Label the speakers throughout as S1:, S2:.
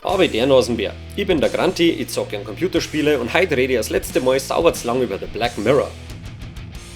S1: Aber der Nasenbär. Ich bin der Granti, ich zock gern Computerspiele und heute rede ich das letzte Mal sauber zu lang über The Black Mirror.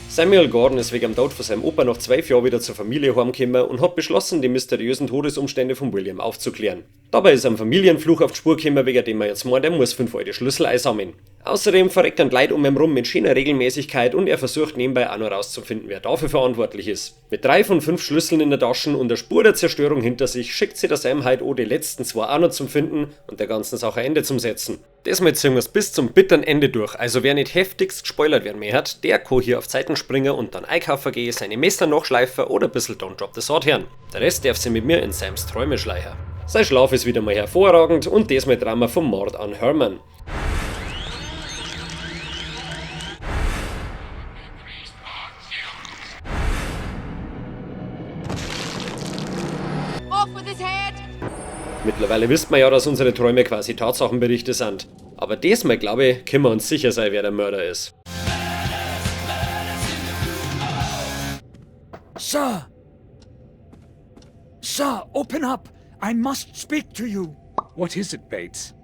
S1: Samuel Gordon ist wegen dem Tod von seinem Opa nach 12 Jahren wieder zur Familie heimgekommen und hat beschlossen, die mysteriösen Todesumstände von William aufzuklären. Dabei ist ein Familienfluch auf die Spur gekommen, wegen dem er jetzt meint, er muss 5 alte Schlüssel einsammeln. Außerdem verrecken die Leute um ihn rum mit schöner Regelmäßigkeit und er versucht nebenbei auch noch rauszufinden, wer dafür verantwortlich ist. Mit 3 von 5 Schlüsseln in der Tasche und der Spur der Zerstörung hinter sich schickt sich der Sam heute auch die letzten 2 auch noch zum Finden und der ganzen Sache Ende zum Setzen. Diesmal ziehen wir's bis zum bitteren Ende durch, also wer nicht heftigst gespoilert werden möchte, der kann hier auf Zeiten springen und dann einkaufen gehen, seine Messer nachschleifen oder ein bisschen Don't Drop the Sword hören. Der Rest darf sich mit mir in Sams Träume schleichen. Sein Schlaf ist wieder mal hervorragend und diesmal Drama vom Mord an Herman.
S2: Off with his head!
S1: Mittlerweile wisst man ja, dass unsere Träume quasi Tatsachenberichte sind. Aber diesmal, glaube ich, können wir uns sicher sein, wer der Mörder ist.
S3: Sir! Sir, open up! I must speak to you!
S4: What is it, Bates?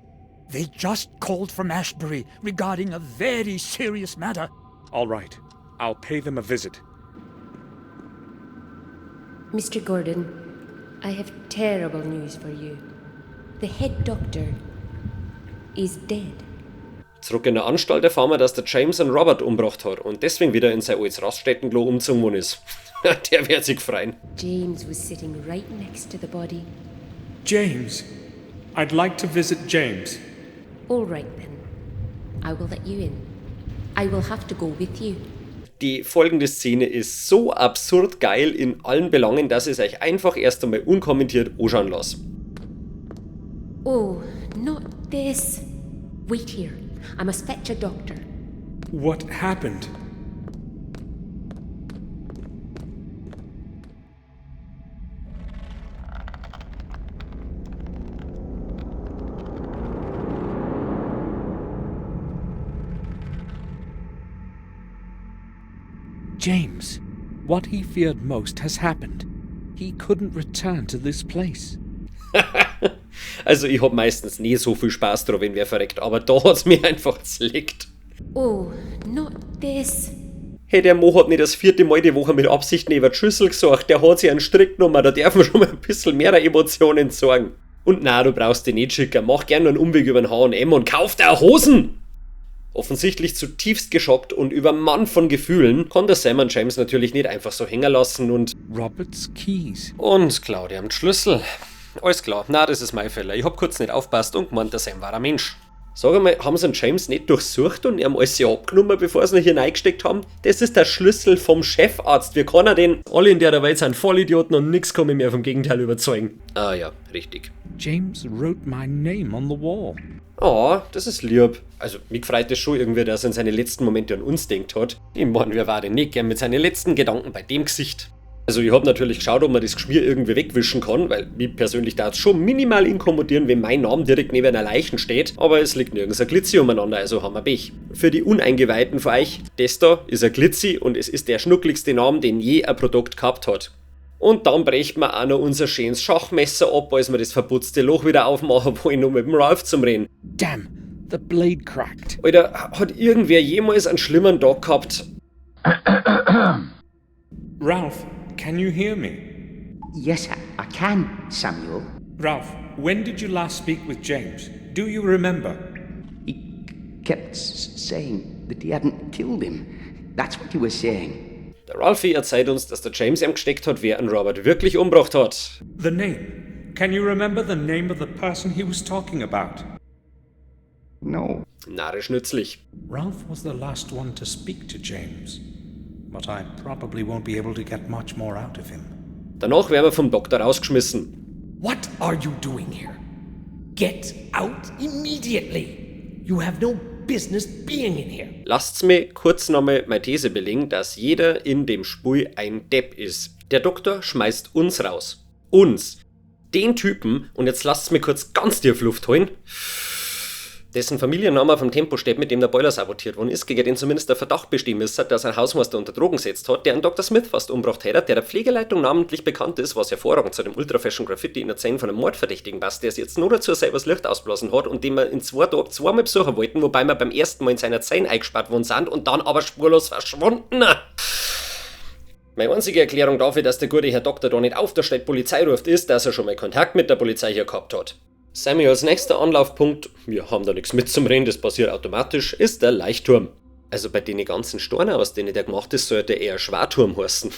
S3: They just called from Ashbury regarding a very serious matter.
S4: All right. I'll pay them a visit.
S5: Mr. Gordon, I have terrible news for you. The head doctor is dead.
S1: Zurück in der Anstalt erfahren wir, dass der James einen Robert umgebracht hat und deswegen wieder in sein altes Raststättenklo umgezogen worden ist. Der wird sich freuen.
S5: James was sitting right next to the body.
S4: James! I'd like to visit James.
S5: All right then. I will let you in. I will have to go with you.
S1: Die folgende Szene ist so absurd geil in allen Belangen, dass ich es euch einfach erst einmal unkommentiert anschauen lasse.
S5: Oh, not this. Wait here. I must fetch a doctor.
S4: What happened? James, what he feared most has happened. He couldn't return to this place.
S1: Also ich hab meistens nie so viel Spaß drauf, wenn wer verreckt, aber da hat's mir einfach zerlegt.
S5: Oh, not this.
S1: Hey, der Mo hat nicht das 4. Mal die Woche mit Absicht neben die Schüssel gesorgt, der hat sich einen Strick genommen, da darf man schon mal ein bisschen mehr Emotionen zeigen. Und na, du brauchst dich nicht schicken, mach gern nur einen Umweg über den H und M und kauf dir Hosen! Offensichtlich zutiefst geschockt und übermannt von Gefühlen, konnte Sam und James natürlich nicht einfach so hängen lassen und
S4: Robert's keys.
S1: Und Claudia am Schlüssel. Alles klar, na, das ist mein Fehler. Ich hab kurz nicht aufpasst und gemeint, der Sam war ein Mensch. Sag einmal, haben sie den James nicht durchsucht und ihm alles abgenommen, bevor sie ihn hier reingesteckt haben? Das ist der Schlüssel vom Chefarzt. Wie kann er denn? Alle in der Welt sind Vollidioten und nix kann mich mehr vom Gegenteil überzeugen. Ah ja, richtig.
S4: James wrote my name on the wall.
S1: Oh, das ist lieb. Also, mich freut es schon irgendwie, dass er in seine letzten Momente an uns denkt hat. Ich mein, wer war denn nicht gern mit seinen letzten Gedanken bei dem Gesicht? Also, ich hab natürlich geschaut, ob man das Geschmier irgendwie wegwischen kann, weil mich persönlich da schon minimal inkommodieren, wenn mein Name direkt neben einer Leiche steht, aber es liegt nirgends ein Glitzi umeinander, also haben wir Pech. Für die Uneingeweihten von euch, das da ist ein Glitzi und es ist der schnuckligste Name, den je ein Produkt gehabt hat. Und dann brechen wir auch noch unser schönes Schachmesser ab, als wir das verputzte Loch wieder aufmachen wollen, um mit dem Ralph zum Reden.
S4: Damn, the blade cracked.
S1: Alter, hat irgendwer jemals einen schlimmeren Tag gehabt?
S4: Ralph, can you hear me?
S6: Yes, I can, Samuel.
S4: Ralph, when did you last speak with James? Do you remember?
S6: He kept saying that he hadn't killed him. That's what he was saying.
S1: Der Ralphie erzählt uns, dass der James ihm gesteckt hat, wer einen Robert wirklich umgebracht hat.
S4: The name. Can you remember the name of the person he was talking about?
S6: No.
S1: Narrisch nützlich.
S4: Ralph was the last one to speak to James, but I probably won't be able to get much more out of him.
S1: Danach werden wir vom Doktor rausgeschmissen.
S7: What are you doing here? Get out immediately! You have no business being in here.
S1: Lasst's mir kurz nochmal meine These belegen, dass jeder in dem Spiel ein Depp ist. Der Doktor schmeißt uns raus. Uns. Den Typen, und jetzt lasst's mir kurz ganz tief Luft holen. Dessen Familienname vom Tempo steht, mit dem der Boiler sabotiert worden ist, gegen den zumindest der Verdacht bestehen müsste, dass er einen Hausmeister unter Drogen gesetzt hat, der einen Dr. Smith fast umgebracht hätte, der der Pflegeleitung namentlich bekannt ist, was hervorragend zu dem ultrafashion Graffiti in der Zelle von einem Mordverdächtigen passt, der es jetzt nur dazu selber das Licht ausblasen hat und den wir in 2 Tagen zweimal besuchen wollten, wobei wir beim ersten Mal in seiner Zelle eingesperrt worden sind und dann aber spurlos verschwunden. Meine einzige Erklärung dafür, dass der gute Herr Doktor da nicht auf der Stelle Polizei ruft, ist, dass er schon mal Kontakt mit der Polizei hier gehabt hat. Samuels nächster Anlaufpunkt, wir haben da nichts mit zum Reden, das passiert automatisch, ist der Leichturm. Also bei den ganzen Steinen, aus denen der gemacht ist, sollte er eher Schwarturm heißen.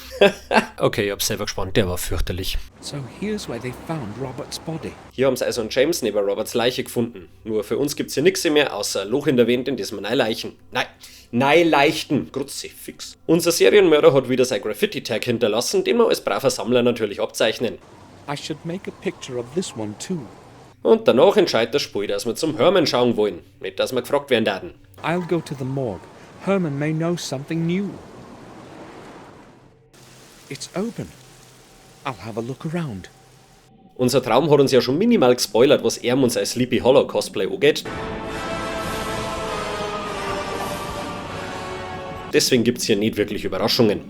S1: Okay, ich hab's selber gespannt, der war fürchterlich.
S4: So here's where they found Robert's body.
S1: Hier haben sie also einen James neben Roberts Leiche gefunden. Nur für uns gibt's hier nichts mehr, außer ein Loch in der Wand, in das wir leichen. Nein, nein, leichten. Kruzifix. Unser Serienmörder hat wieder sein Graffiti-Tag hinterlassen, den wir als braver Sammler natürlich abzeichnen.
S4: I should make a picture of this one too.
S1: Und danach entscheidet das Spiel, dass wir zum Herman schauen wollen. Nicht, dass wir gefragt werden werden.
S4: I'll go to the morgue. Herman may know something new. It's open. I'll have a look around.
S1: Unser Traum hat uns ja schon minimal gespoilert, was er und sein Sleepy Hollow Cosplay angeht. Deswegen gibt's hier nicht wirklich Überraschungen.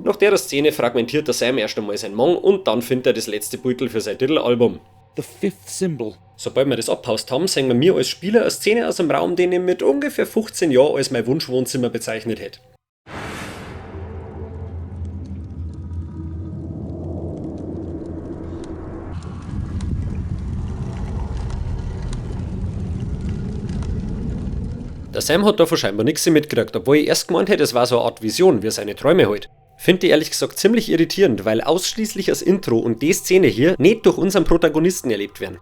S1: Nach der Szene fragmentiert der Sam erst einmal sein Mong und dann findet er das letzte Beutel für sein Titelalbum.
S4: The fifth symbol.
S1: Sobald wir das abpaust haben, sehen wir mir als Spieler eine Szene aus einem Raum, den ich mit ungefähr 15 Jahren als mein Wunschwohnzimmer bezeichnet hätte. Der Sam hat davon scheinbar nichts mitgekriegt, obwohl ich erst gemeint hätte, es war so eine Art Vision, wie seine Träume halt. Finde ich ehrlich gesagt ziemlich irritierend, weil ausschließlich das Intro und die Szene hier nicht durch unseren Protagonisten erlebt werden.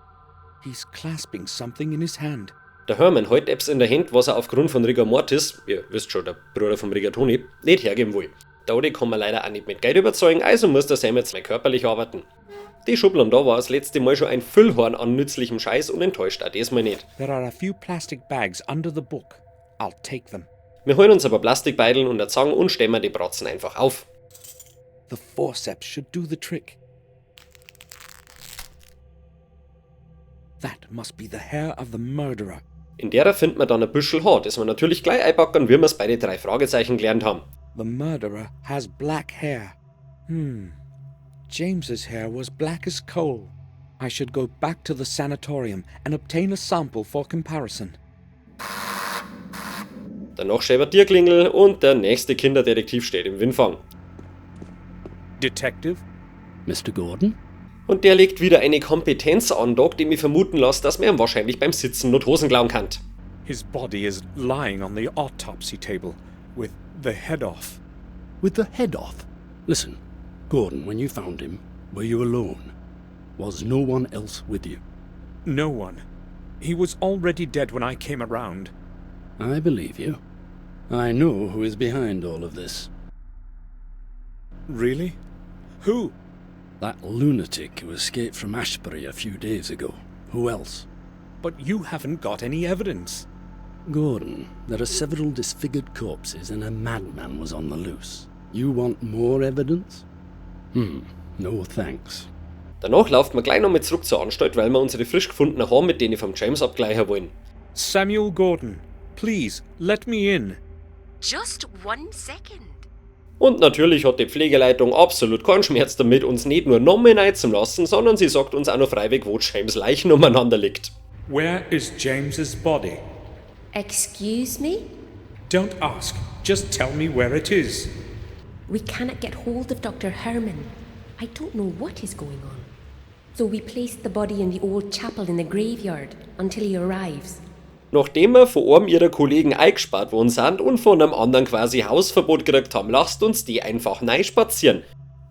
S4: He's clasping something in his hand.
S1: Der Herman hält etwas in der Hand, was er aufgrund von Rigor Mortis, ihr wisst schon, der Bruder vom Rigatoni, nicht hergeben will. Dodi kann man leider auch nicht mit Geld überzeugen, also muss der Sam jetzt mal körperlich arbeiten. Die Schubladen da war das letzte Mal schon ein Füllhorn an nützlichem Scheiß und enttäuscht auch diesmal nicht.
S4: There are a few plastic bags under the book. I'll take them.
S1: Wir holen uns aber Plastikbeideln und eine Zange und stemmen die Bratzen einfach auf.
S4: The forceps should do the trick. That must be the hair of the murderer.
S1: In derer findet man dann ein Büschel Haar, das wir natürlich gleich einpacken, wie wir's bei den 3 Fragezeichen gelernt haben.
S4: The murderer has black hair. James's hair was black as coal. I should go back to the sanatorium and obtain a sample for comparison.
S1: Danach scheppert Tierklingel und der nächste Kinderdetektiv steht im Windfang.
S4: Detective?
S2: Mr. Gordon?
S1: Und der legt wieder eine Kompetenz an, Doc, die mich vermuten lässt, dass man ihm wahrscheinlich beim Sitzen nur Hosen klauen kann.
S4: His body is lying on the autopsy table, with the head off.
S2: With the head off? Listen, Gordon, when you found him, were you alone? Was no one else with you?
S4: No one. He was already dead when I came around.
S2: I believe you. I know who is behind all of this.
S4: Really? Who?
S2: That lunatic who escaped from Ashbury a few days ago. Who else?
S4: But you haven't got any evidence.
S2: Gordon, there are several disfigured corpses and a madman was on the loose. You want more evidence? No thanks.
S1: Danach laufen wir gleich nochmal zurück zur Anstalt, weil wir unsere frisch gefundenen Haare mit denen vom James abgleichen wollen.
S4: Samuel Gordon, please, let me in.
S5: Just 1 second.
S1: Und natürlich hat die Pflegeleitung absolut keinen Schmerz damit, uns nicht nur nochmal reinzulassen, sondern sie sagt uns auch noch freiweg, wo James Leichen umeinander liegt.
S4: Where is James's body?
S5: Excuse me?
S4: Don't ask. Just tell me where it is.
S5: We cannot get hold of Dr. Herman. I don't know what is going on. So we placed the body in the old chapel in the graveyard until he arrives.
S1: Nachdem wir von einem ihrer Kollegen eingesperrt worden sind und von einem anderen quasi Hausverbot gekriegt haben, lasst uns die einfach spazieren.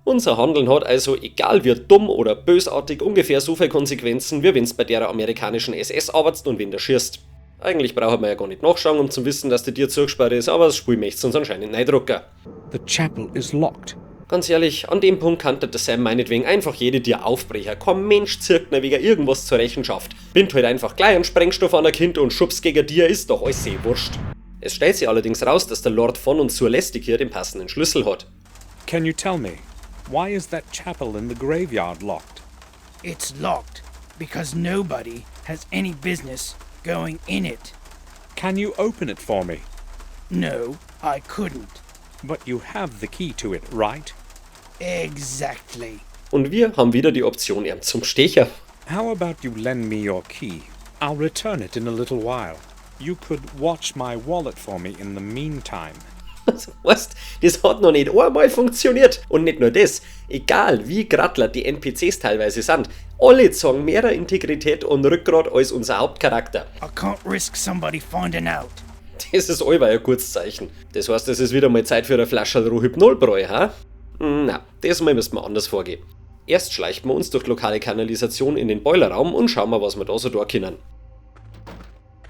S1: Unser Handeln hat also, egal wie dumm oder bösartig, ungefähr so viele Konsequenzen, wie wenn's bei der amerikanischen SS arbeitest und wen da schießt. Eigentlich braucht man ja gar nicht nachschauen, um zu wissen, dass die Tür zugesperrt ist, aber das Spiel möchte uns anscheinend neidrucken.
S4: The chapel is locked.
S1: Ganz ehrlich, an dem Punkt kannte der Sam meinetwegen einfach jede Tür aufbrechen. Kein Mensch zirkt ne wegen irgendwas zur Rechenschaft. Bind halt einfach gleich einen Sprengstoff an ein Kind und schubst gegen dir, ist doch alles sehr wurscht. Es stellt sich allerdings raus, dass der Lord von und zur lästig hier den passenden Schlüssel hat.
S4: Can you tell me, why is that chapel in the graveyard locked?
S8: It's locked because nobody has any business going in it.
S4: Can you open it for me?
S8: No, I couldn't.
S4: But you have the key to it, right?
S8: Exactly.
S1: Und wir haben wieder die Option, ihm zum Stecher.
S4: How about you lend me your key? I'll return it in a little while. You could watch my wallet for me in the meantime.
S1: Weißt, das hat noch nicht einmal funktioniert. Und nicht nur das, egal wie grattlert die NPCs teilweise sind, alle zeigen mehr Integrität und Rückgrat als unser Hauptcharakter.
S8: I can't risk somebody finding out.
S1: Das ist allweil ein gutes Zeichen. Das heißt, es ist wieder mal Zeit für eine Flasche Rohypnolbräu, ha? Na, das Mal müssen wir anders vorgehen. Erst schleichen wir uns durch lokale Kanalisation in den Boilerraum und schauen mal, was wir da so da können.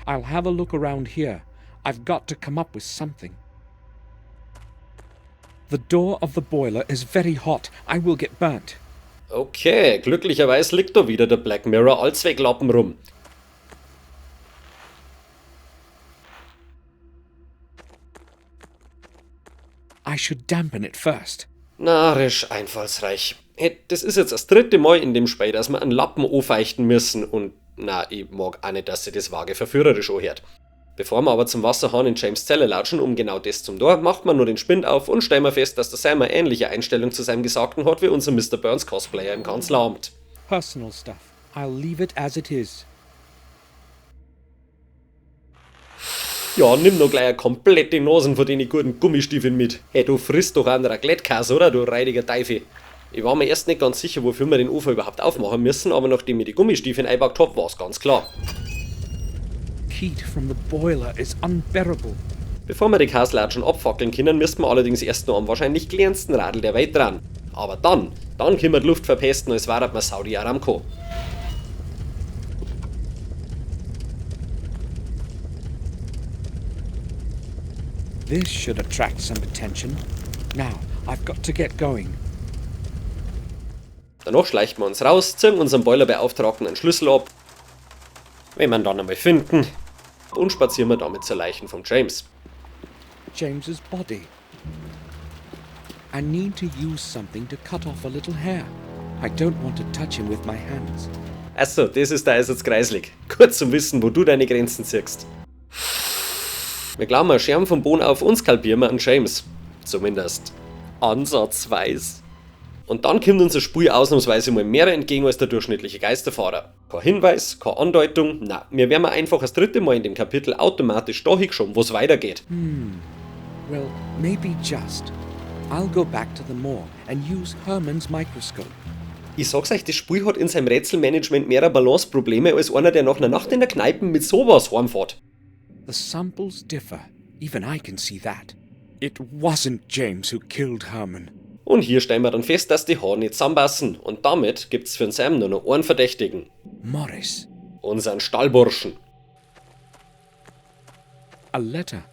S7: I'll have a look around here. I've got to come up with something. The door of the boiler is very hot. I will get burnt.
S1: Okay, glücklicherweise liegt da wieder der Black Mirror Allzwecklappen rum.
S7: I should dampen it first.
S1: Narrisch einfallsreich. Hey, das ist jetzt das dritte Mal in dem Spiel, dass wir einen Lappen anfeuchten müssen und na, ich mag auch nicht, dass sich das vage verführerisch anhört. Bevor wir aber zum Wasserhahn in James Zelle latschen, um genau das zum Tor, macht man nur den Spind auf und stellen wir fest, dass der Sam eine ähnliche Einstellung zu seinem Gesagten hat wie unser Mr. Burns Cosplayer im Kanzleramt.
S7: Personal stuff. I'll leave it as it is.
S1: Ja, nimm doch gleich eine komplette Nasen von den guten Gummistiefeln mit. Hey, du frisst doch einen Raclette-Käse, oder, du räudiger Teufel. Ich war mir erst nicht ganz sicher, wofür wir den Ofen überhaupt aufmachen müssen, aber nachdem ich die Gummistiefel eingepackt hab, war's ganz klar.
S7: Heat from the boiler is unbearable.
S1: Bevor wir die Kaslatschen abfackeln können, müssten wir allerdings erst noch am wahrscheinlich kleinsten Radl der Welt dran. Aber dann können wir die Luft verpesten, als wäre man Saudi Aramco.
S7: This should attract some attention. Now, I've got to get going.
S1: Danach schleichen wir uns raus, ziehen unserem Boilerbeauftragten einen Schlüssel ab, wenn wir ihn dann einmal finden, und spazieren wir damit zur Leichen von James.
S7: James's body. I need to use something to cut off a little hair. I don't want to touch him with my hands.
S1: Also, das ist da jetzt kreislig. Kurz zum Wissen, wo du deine Grenzen ziehst. Wir glauben einen Scherm vom Boden auf und skalpieren wir an James. Zumindest ansatzweise. Und dann kommt unser Spiel ausnahmsweise mal mehr entgegen als der durchschnittliche Geisterfahrer. Kein Hinweis, keine Andeutung, na, wir werden einfach das dritte Mal in dem Kapitel automatisch da hingeschoben, wo's weitergeht.
S7: Well, maybe just. I'll go back to the morgue and use Herman's microscope.
S1: Ich sag's euch, das Spiel hat in seinem Rätselmanagement mehr Balanceprobleme als einer, der nach einer Nacht in der Kneipe mit sowas heimfährt.
S7: The samples differ. Even I can see that. It wasn't James who killed Herman.
S1: Und hier stellen wir dann fest, dass die Haare nicht zusammenpassen. Und damit gibt's für den Sam nur noch einen Verdächtigen.
S7: Morris.
S1: Unseren Stallburschen.
S7: A letter.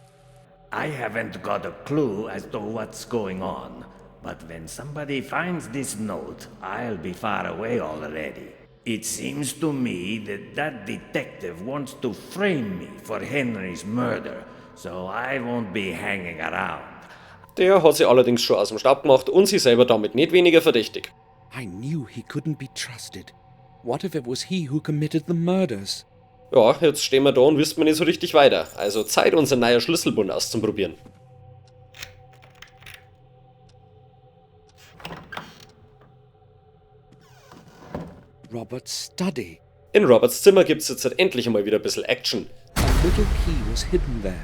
S9: I haven't got a clue as to what's going on, but when somebody finds this note, I'll be far away already. It seems to me that that detective wants to frame me for Henry's murder, so I won't be hanging around.
S1: Der hat sie allerdings schon aus dem Staub gemacht und sich selber damit nicht weniger verdächtig.
S7: I knew he couldn't be trusted. What if it was he who committed the murders?
S1: Ja, jetzt stehen wir da und wissen wir nicht so richtig weiter. Also Zeit, unser neuer Schlüsselbund auszuprobieren.
S7: Robert's study.
S1: In Roberts Zimmer gibt's jetzt halt endlich einmal wieder ein bisschen Action.
S7: A little key was hidden there.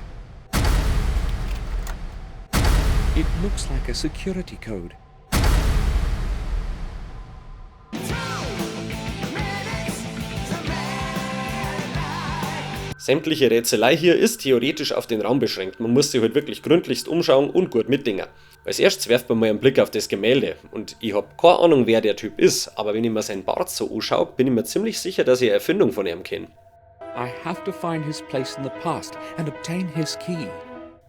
S7: It looks like a security code.
S1: Sämtliche Rätselei hier ist theoretisch auf den Raum beschränkt. Man muss sich halt wirklich gründlichst umschauen und gut mitdenken. Als erstes werft man mal einen Blick auf das Gemälde. Und ich hab keine Ahnung, wer der Typ ist, aber wenn ich mir seinen Bart so anschaue, bin ich mir ziemlich sicher, dass ich eine Erfindung von ihm kenne.
S7: I have to find his place in the past and obtain his key.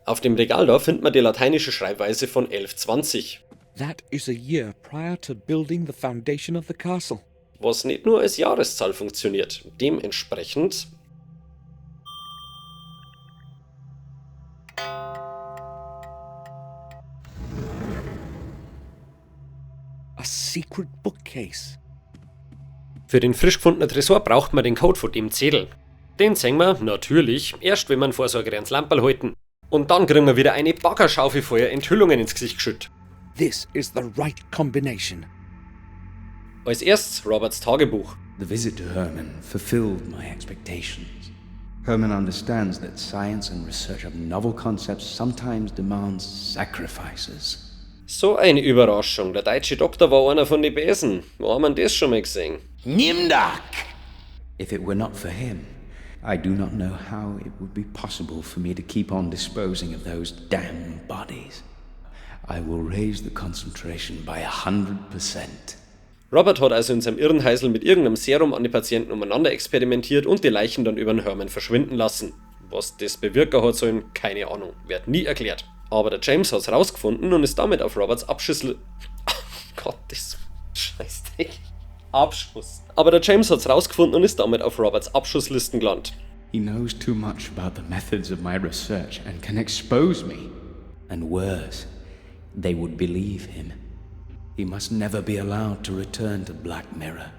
S1: Auf dem Regal da findet man die lateinische Schreibweise von 1120.
S7: That is a year prior to building the foundation of the castle.
S1: Was nicht nur als Jahreszahl funktioniert. Dementsprechend
S7: A secret bookcase.
S1: Für den frisch gefundenen Tresor braucht man den Code von dem Zettel. Den sehen wir, natürlich, erst wenn wir vorsorglich ans Lamperl halten. Und dann kriegen wir wieder eine Baggerschaufel voller Enthüllungen ins Gesicht geschüttet.
S7: This is the right combination.
S1: Als erstes Roberts Tagebuch.
S6: The visit to Herman fulfilled my expectations. Herman understands that science and research of novel concepts sometimes demands sacrifices.
S1: So eine Überraschung. Der deutsche Doktor war einer von den Besen. Wo haben wir das schon mal gesehen?
S6: Nimdak! If it were not for him, I do not know how it would be possible for me to keep on disposing of those damn bodies. I will raise the concentration by 100%.
S1: Robert hat also in seinem Irrenheisel mit irgendeinem Serum an die Patienten umeinander experimentiert und die Leichen dann über den Herman verschwinden lassen. Was das bewirken hat sollen, keine Ahnung, wird nie erklärt. Aber der James hat's rausgefunden und ist damit auf Roberts Abschüssel. Gott, das Scheißdreck. Abschuss. Aber der James hat's rausgefunden und ist damit auf Roberts Abschusslisten gelandet.
S6: He knows too much about the methods of my research and can expose me. And worse, they would believe him. He must never be allowed to return to Black Mirror.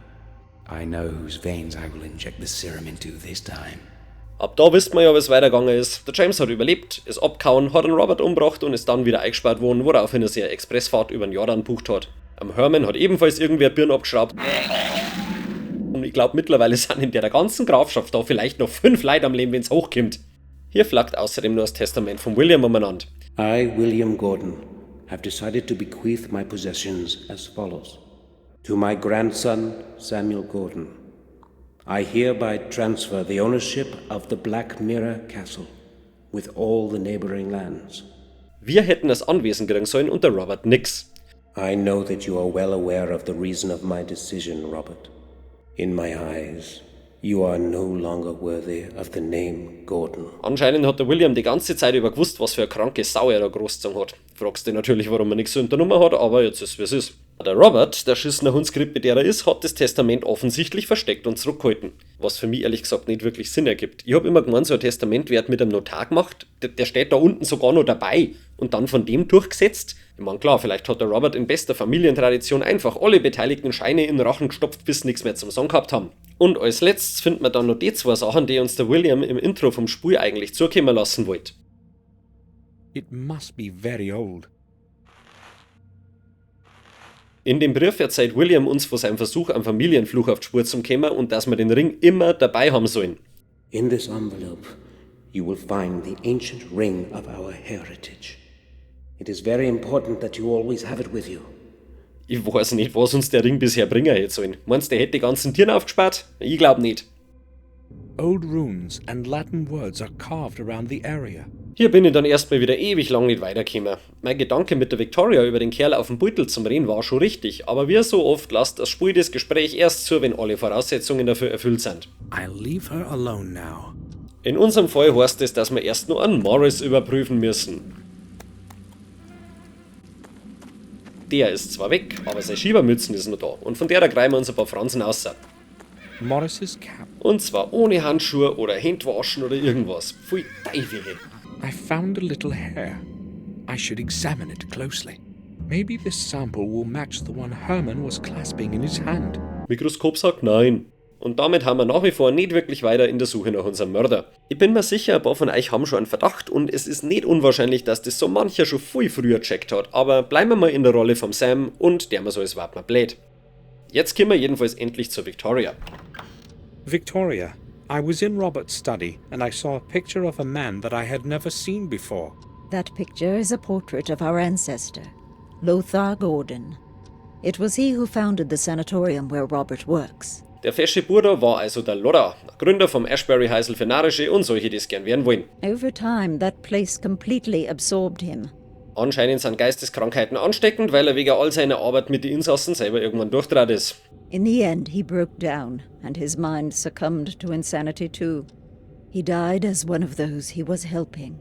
S6: I know whose veins I will inject the serum into this time.
S1: Ab da wisst man ja, wie's weitergegangen ist. Der James hat überlebt, ist abgehauen, hat einen Robert umgebracht und ist dann wieder eingesperrt worden, woraufhin er sich eine Expressfahrt über den Jordan bucht hat. Am Herman hat ebenfalls irgendwer Birn abgeschraubt. Und ich glaub, mittlerweile sind in der ganzen Grafschaft da vielleicht noch 5 Leute am Leben, wenn's hochkommt. Hier flackt außerdem nur das Testament von William umeinander.
S10: I, William Gordon, have decided to bequeath my possessions as follows. To my grandson, Samuel Gordon, I hereby transfer the ownership of the Black Mirror Castle with all the neighboring lands.
S1: Wir hätten das Anwesen kriegen sollen und der Robert nix.
S10: I know that you are well aware of the reason of my decision, Robert. In my eyes, you are no longer worthy of the name Gordon.
S1: Anscheinend hat der William die ganze Zeit über gewusst, was für eine kranke Sau er da großgezogen hat. Fragst dich natürlich, warum er nichts unternommen hat, aber jetzt ist wie's ist. Der Robert, der schissener Hundskrippe, der er ist, hat das Testament offensichtlich versteckt und zurückgehalten. Was für mich ehrlich gesagt nicht wirklich Sinn ergibt. Ich hab immer gemeint, so ein Testament wird mit einem Notar gemacht, der steht da unten sogar noch dabei und dann von dem durchgesetzt. Ich mein, klar, vielleicht hat der Robert in bester Familientradition einfach alle beteiligten Scheine in den Rachen gestopft, bis nichts mehr zum Sagen gehabt haben. Und als letztes finden wir dann noch die zwei Sachen, die uns der William im Intro vom Spiel eigentlich zukommen lassen wollte.
S7: It must be very old.
S1: In dem Brief erzählt William uns von seinem Versuch, am Familienfluch auf die Spur zu kommen und dass wir den Ring immer dabei haben sollen.
S10: In this envelope you will find the ancient ring of our heritage. It is very important that you always have it with you.
S1: Ich weiß nicht, was uns der Ring bisher bringen hätte sollen. Meinst du, der hätte die ganzen Tieren aufgespart? Ich glaub nicht.
S7: Old runes and Latin words are carved around the area.
S1: Hier bin ich dann erstmal wieder ewig lang nicht weitergekommen. Mein Gedanke mit der Victoria über den Kerl auf dem Beutel zum Reden war schon richtig, aber wie so oft lasst das Spiel das Gespräch erst zu, wenn alle Voraussetzungen dafür erfüllt sind.
S7: I'll leave her alone now.
S1: In unserem Fall heißt es, dass wir erst nur einen Morris überprüfen müssen. Der ist zwar weg, aber seine Schiebermützen ist noch da und von der da greifen wir uns ein paar Fransen außer.
S7: Morris's cap.
S1: Und zwar ohne Handschuhe oder Händwaschen oder irgendwas. Pfui Teufel.
S7: I found a little hair. I should examine it closely. Maybe this sample will match the one Herman was clasping in his hand.
S1: Mikroskop sagt nein. Und damit haben wir nach wie vor nicht wirklich weiter in der Suche nach unserem Mörder. Ich bin mir sicher, ein paar von euch haben schon einen Verdacht und es ist nicht unwahrscheinlich, dass das so mancher schon viel früher checkt hat. Aber bleiben wir mal in der Rolle vom Sam und der mal so als wart mal blöd. Jetzt kommen wir jedenfalls endlich zur Victoria.
S4: Victoria, I was in Robert's study and I saw a picture of a man that I had never seen before.
S11: That picture is a portrait of our ancestor, Lothar Gordon. It was he who founded the sanatorium where Robert works.
S1: Der fesche Bruder war also der Lodder, Gründer vom Ashbury Heisel für Narische und solche, die es gern werden wollen.
S11: Over time, that place completely absorbed him.
S1: Anscheinend sind Geisteskrankheiten ansteckend, weil er wegen all seiner Arbeit mit den Insassen selber irgendwann durchtrat ist.
S11: In the end, he broke down, and his mind succumbed to insanity too. He died as one of those he was helping.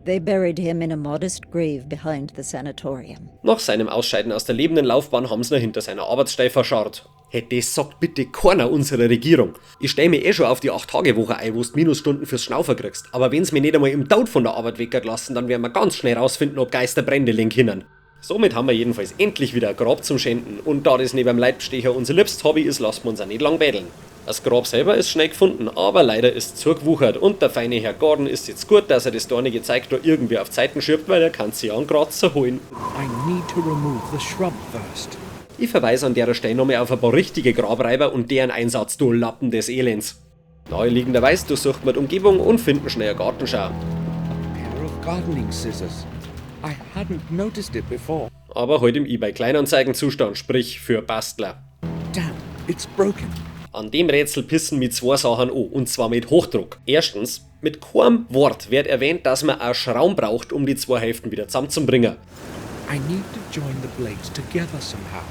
S11: They buried him in a modest grave behind the sanatorium.
S1: Nach seinem Ausscheiden aus der lebenden Laufbahn haben sie ihn hinter seiner Arbeitsstelle verscharrt. Hey, das sagt bitte keiner unserer Regierung. Ich stell mich eh schon auf die 8-Tage-Woche ein, wo du Minusstunden fürs Schnaufer kriegst. Aber wenn's mich nicht einmal im Tod von der Arbeit weggehen lassen, dann werden wir ganz schnell rausfinden, ob Geister Brände legen können. Somit haben wir jedenfalls endlich wieder ein Grab zum Schänden und da das neben dem Leibstecher unser liebstes Hobby ist, lassen wir uns auch nicht lang betteln. Das Grab selber ist schnell gefunden, aber leider ist zugewuchert und der feine Herr Gordon ist jetzt gut, dass er das dornige Zeug da irgendwie auf Zeiten schirbt, weil er kann sich ja einen Kratzer holen.
S7: I need to remove the shrub first.
S1: Ich verweise an der Stelle nochmal auf ein paar richtige Grabreiber und deren Einsatz, du Lappen des Elends. Naheliegenderweise durchsucht man die Umgebung und finden schnell eine Gartenschau.
S7: A pair of gardening scissors. I hadn't noticed it before.
S1: Aber heute im eBay Kleinanzeigenzustand, sprich für Bastler.
S7: Damn, it's broken.
S1: An dem Rätsel pissen mit zwei Sachen an, und zwar mit Hochdruck. Erstens, mit keinem Wort wird erwähnt, dass man auch Schraum braucht, um die zwei Hälften wieder zusammenzubringen.
S7: I need to join the blades together somehow.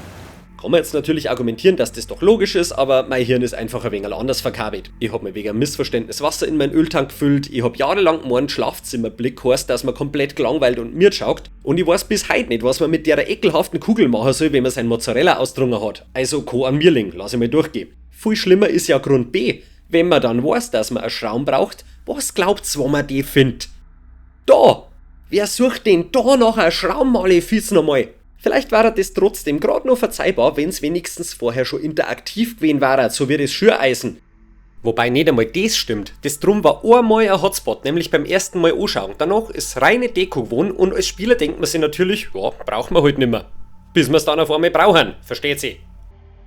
S1: Kann man jetzt natürlich argumentieren, dass das doch logisch ist, aber mein Hirn ist einfach ein wenig anders verkabelt. Ich hab mir wegen einem Missverständnis Wasser in meinen Öltank gefüllt, ich hab jahrelang gemeint, Schlafzimmerblick heißt, dass man komplett gelangweilt und miert schaut und ich weiß bis heute nicht, was man mit der ekelhaften Kugel machen soll, wenn man sein Mozzarella ausdrungen hat. Also ko an Mirling, lass ich mal durchgehen. Viel schlimmer ist ja Grund B, wenn man dann weiß, dass man einen Schraum braucht, was glaubt's, wo man die findet? Da! Wer sucht denn da nach einem Schraum-Malefiz nochmal? Vielleicht war das trotzdem grad noch verzeihbar, wenn's wenigstens vorher schon interaktiv gewesen war, so wie das Schüreisen. Wobei nicht einmal das stimmt. Das drum war einmal ein Hotspot, nämlich beim ersten Mal anschauen. Danach ist reine Deko geworden und als Spieler denkt man sich natürlich, ja, brauchen wir halt nimmer. Bis wir's dann auf einmal brauchen, versteht sie.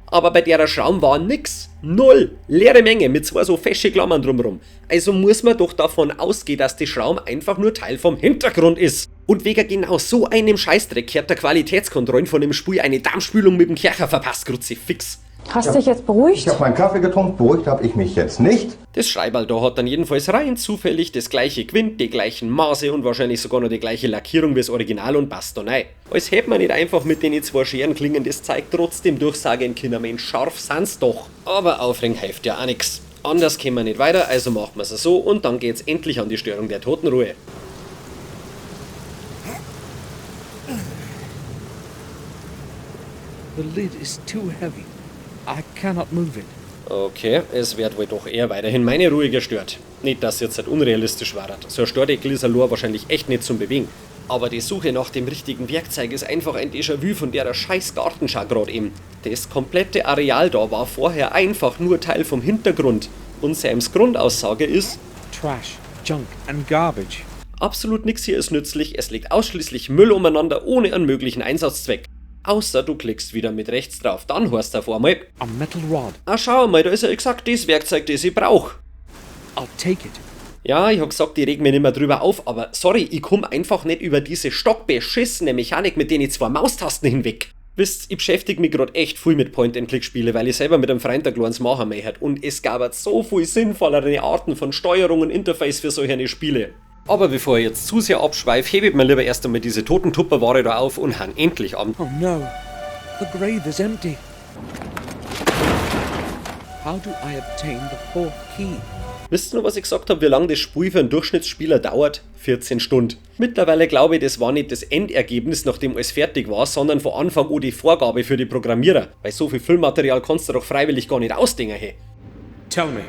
S1: Aber bei der Schraum war nix. Null. Leere Menge mit zwei so fesche Klammern drumrum. Also muss man doch davon ausgehen, dass die Schraum einfach nur Teil vom Hintergrund ist. Und wegen genau so einem Scheißdreck kehrt der Qualitätskontrollen von dem Spiel eine Darmspülung mit dem Kercher verpasst, Kruzifix.
S12: Hast dich jetzt beruhigt?
S13: Ich habe meinen Kaffee getrunken, beruhigt habe ich mich jetzt nicht.
S1: Das Schreiberl da hat dann jedenfalls rein zufällig das gleiche Quint, die gleichen Maße und wahrscheinlich sogar noch die gleiche Lackierung wie das Original und passt da rein. Als hätte man nicht einfach mit den zwei Scherenklingen das Zeug trotzdem durchsagen können, Mensch, scharf sind's doch. Aber aufregen hilft ja auch nix. Anders kämen wir nicht weiter, also macht man's so und dann geht's endlich an die Störung der Totenruhe.
S7: The lid is too heavy. I cannot move it.
S1: Okay, es wird wohl doch eher weiterhin meine Ruhe gestört. Nicht, dass jetzt halt unrealistisch war. So ein Stordeckel ist allein wahrscheinlich echt nicht zum Bewegen. Aber die Suche nach dem richtigen Werkzeug ist einfach ein Déjà-vu von der scheiß Gartenschau grad eben. Das komplette Areal da war vorher einfach nur Teil vom Hintergrund. Und Sams Grundaussage ist:
S7: Trash, Junk and Garbage.
S1: Absolut nix hier ist nützlich, es liegt ausschließlich Müll umeinander ohne einen möglichen Einsatzzweck. Außer du klickst wieder mit rechts drauf, dann heißt auf einmal:
S7: A metal rod.
S1: Ah, schau mal, da ist ja exakt das Werkzeug, das ich brauch.
S7: I'll take it.
S1: Ja, ich hab gesagt, ich reg mich nicht mehr drüber auf, aber sorry, ich komm einfach nicht über diese stockbeschissene Mechanik mit den zwei Maustasten hinweg. Wisst, ich beschäftige mich grad echt viel mit Point-and-Click-Spiele, weil ich selber mit einem Freund ein kleines machen möchte und es gab halt so viel sinnvollere Arten von Steuerung und Interface für solche Spiele. Aber bevor ich jetzt zu sehr abschweife, hebe ich mir lieber erst einmal diese toten Tupperware da auf und han endlich am.
S7: Oh no, the grave is empty. How do I obtain the fourth key?
S1: Wisst ihr noch, was ich gesagt habe, wie lange das Spiel für einen Durchschnittsspieler dauert? 14 Stunden. Mittlerweile glaube ich, das war nicht das Endergebnis, nachdem alles fertig war, sondern von Anfang an die Vorgabe für die Programmierer. Weil so viel Füllmaterial kannst du doch freiwillig gar nicht ausdenken, hey.
S4: Tell me,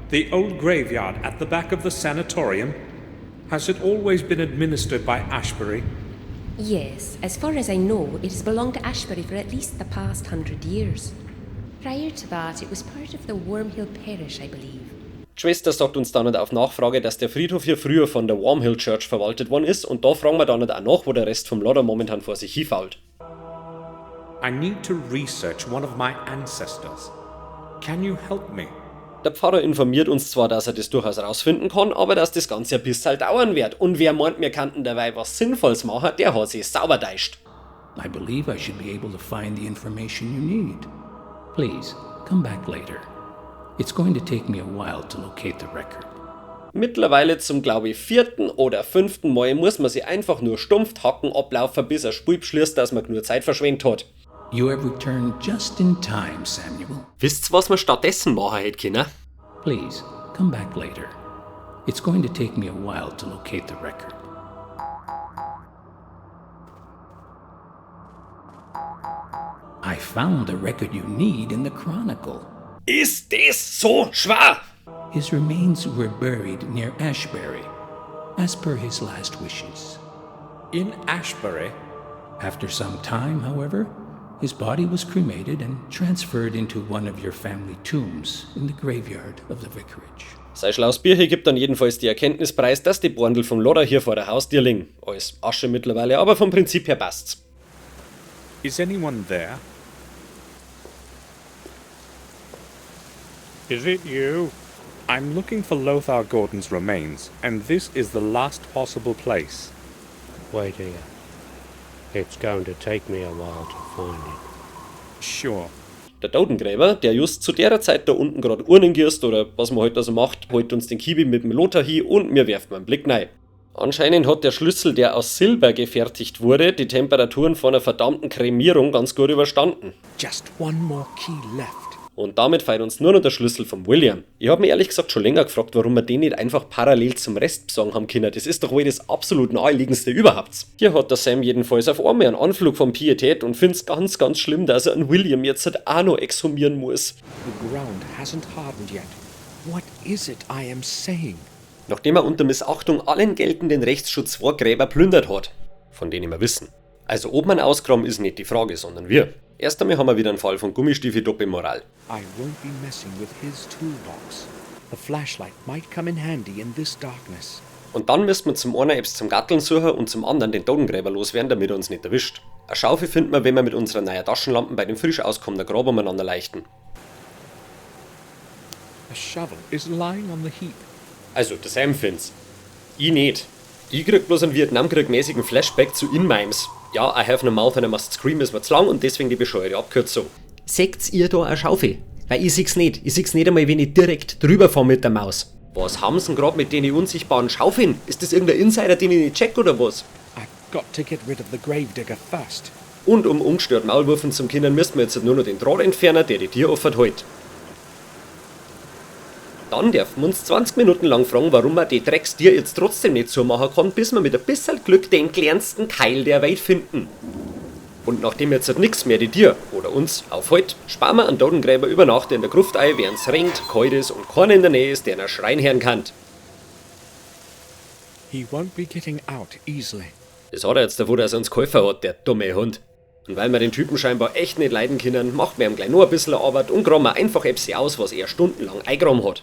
S4: the old graveyard at the back of the sanatorium, has it always been administered by Ashbury?
S5: Yes, as far as I know, it has belonged to Ashbury for at least the past 100 years. Prior to that, it was part of the Wormhill Parish, I believe.
S1: Die Schwester sagt uns dann auf Nachfrage, dass der Friedhof hier früher von der Wormhill Church verwaltet worden ist und da fragen wir dann auch nach, wo der Rest vom Lodder momentan vor sich hinfault.
S4: I need to research one of my ancestors. Can you help me?
S1: Der Pfarrer informiert uns zwar, dass er das durchaus rausfinden kann, aber dass das Ganze ein bisschen dauern wird. Und wer meint, wir könnten dabei was Sinnvolles machen, der hat sich sauber deischt.
S14: I believe I should be able to find the information you need. Please, come back later. It's going to take me a while to locate the record.
S1: Mittlerweile zum, glaube ich, vierten oder fünften Mal muss man sich einfach nur stumpf Hacken ablaufen, bis er Spiel beschließt, dass man genug Zeit verschwendet hat.
S14: You have returned just in time, Samuel.
S1: Wisst's, was man stattdessen machen hätte können?
S14: Please, come back later. It's going to take me a while to locate the record. I found the record you need in the Chronicle.
S1: Ist das so schwer?
S14: His remains were buried near Ashbury, as per his last wishes.
S4: In Ashbury?
S14: After some time, however, his body was cremated and transferred into one of your family tombs in the graveyard of the vicarage.
S1: Sei schlaues Birche gibt dann jedenfalls die Erkenntnis preis, dass die Borndl vom Lothar hier vor der Haustür liegen. Alles Asche mittlerweile, aber vom Prinzip her passt's.
S4: Is anyone there? Is it you? I'm looking for Lothar Gordon's remains, and this is the last possible place.
S12: Wait here. It's going to take me a while to find it.
S4: Sure.
S1: Der Totengräber, der just zu der Zeit da unten grad Urnen gierst oder was man halt da so macht, holt uns den Kibi mit dem Lothar hin und mir werft einen Blick rein. Anscheinend hat der Schlüssel, der aus Silber gefertigt wurde, die Temperaturen von einer verdammten Kremierung ganz gut überstanden.
S7: Just one more key left.
S1: Und damit fehlt uns nur noch der Schlüssel vom William. Ich hab mich ehrlich gesagt schon länger gefragt, warum wir den nicht einfach parallel zum Rest besorgen haben können. Das ist doch wohl das absolut naheliegendste überhaupt. Hier hat der Sam jedenfalls auf einmal einen Anflug von Pietät und find's ganz, ganz schlimm, dass er einen William jetzt halt auch noch exhumieren muss.
S7: The ground hasn't hardened yet. What is it I am saying?
S1: Nachdem er unter Missachtung allen geltenden Rechtsschutz vor Gräber plündert hat. Von denen wir wissen. Also ob man ausgraben ist nicht die Frage, sondern wir. Erst einmal haben wir wieder einen Fall von Gummistiefel-Doppelmoral.
S7: I won't be messing with his toolbox. The flashlight might come in handy in this darkness.
S1: Und dann müssen wir zum einen etwas zum Gatteln suchen und zum anderen den Totengräber loswerden, damit er uns nicht erwischt. Eine Schaufel finden wir, wenn wir mit unserer neuen Taschenlampen bei dem frisch auskommenden Grab umeinander leichten.
S7: A shovel is lying on the heap.
S1: Also, der Sam find's. Ich nicht. Ich krieg bloß einen Vietnamkrieg-mäßigen Flashback zu In-Mimes. Ja, I have no mouth and I must scream ist mir zu lang und deswegen die bescheuerte Abkürzung. Seht's ihr da eine Schaufel? Weil ich seh's nicht. Ich seh's nicht einmal, wenn ich direkt drüber fahr mit der Maus. Was haben sie denn grad mit den unsichtbaren Schaufeln? Ist das irgendein Insider, den ich nicht check oder was?
S7: I've got to get rid of the gravedigger first.
S1: Und um ungestört Maulwürfen zum können, müssten wir jetzt nur noch den Draht entfernen, der die Tür offen hält. Dann dürfen wir uns 20 Minuten lang fragen, warum man die Dreckstier jetzt trotzdem nicht zumachen kann, bis wir mit ein bisschen Glück den kleinsten Keil der Welt finden. Und nachdem jetzt halt nix mehr die Tür oder uns aufhält, sparen wir einen Totengräber über Nacht in der Gruft ein, während's regnet, kalt ist und keiner in der Nähe ist, der einen Schrein hören kann.
S7: He won't be getting out easily.
S1: Das hat er jetzt davon, dass er uns geholfen hat, der dumme Hund. Und weil wir den Typen scheinbar echt nicht leiden können, macht wir ihm gleich nur ein bisschen Arbeit und graben wir einfach etwas aus, was er stundenlang eingegraben hat.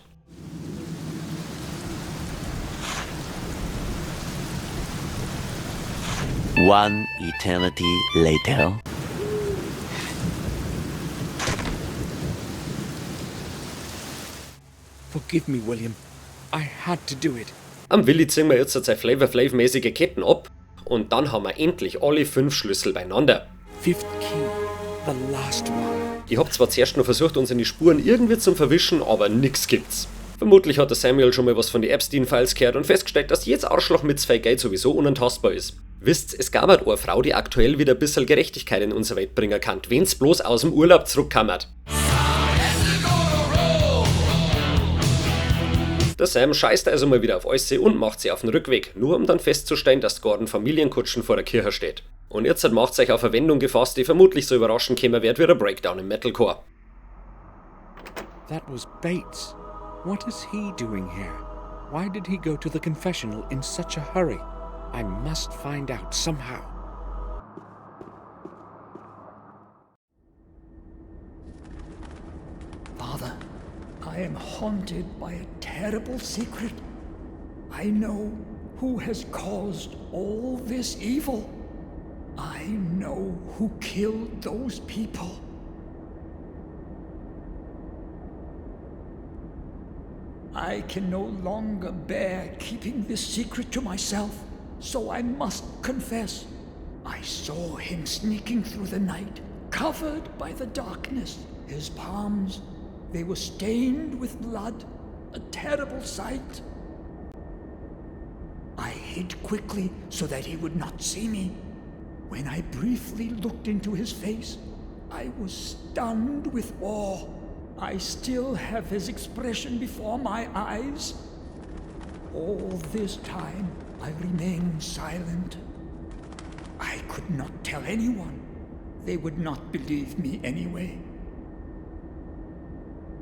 S15: One eternity later.
S7: Forgive me, William. I had to do it.
S1: Am Willi ziehen wir jetzt seine Flavor Flav-mäßige Ketten ab und dann haben wir endlich alle 5 Schlüssel beieinander.
S7: Fifth key, the last one.
S1: Ich hab zwar zuerst noch versucht, unsere Spuren irgendwie zum Verwischen, aber nix gibt's. Vermutlich hat der Samuel schon mal was von den Epstein-Files gehört und festgestellt, dass jedes Arschloch mit 2 Geld sowieso unantastbar ist. Wisst's, es gab halt eine Frau, die aktuell wieder ein bisschen Gerechtigkeit in unsere Welt bringen kann, wenn's bloß aus dem Urlaub zurückkammert. Der Sam scheißt also mal wieder auf alles und macht sie auf den Rückweg, nur um dann festzustellen, dass Gordon Familienkutschen vor der Kirche steht. Und jetzt macht sich auf Verwendung gefasst, die vermutlich so überraschend käme wird wie der Breakdown im Metalcore.
S7: That was Bates. What is he doing here? Why did he go to the confessional in such a hurry? I must find out somehow.
S3: Father, I am haunted by a terrible secret. I know who has caused all this evil. I know who killed those people. I can no longer bear keeping this secret to myself, so I must confess. I saw him sneaking through the night, covered by the darkness. His palms, they were stained with blood, a terrible sight. I hid quickly so that he would not see me. When I briefly looked into his face, I was stunned with awe. I still have his expression before my eyes. All this time, I remained silent. I could not tell anyone. They would not believe me anyway.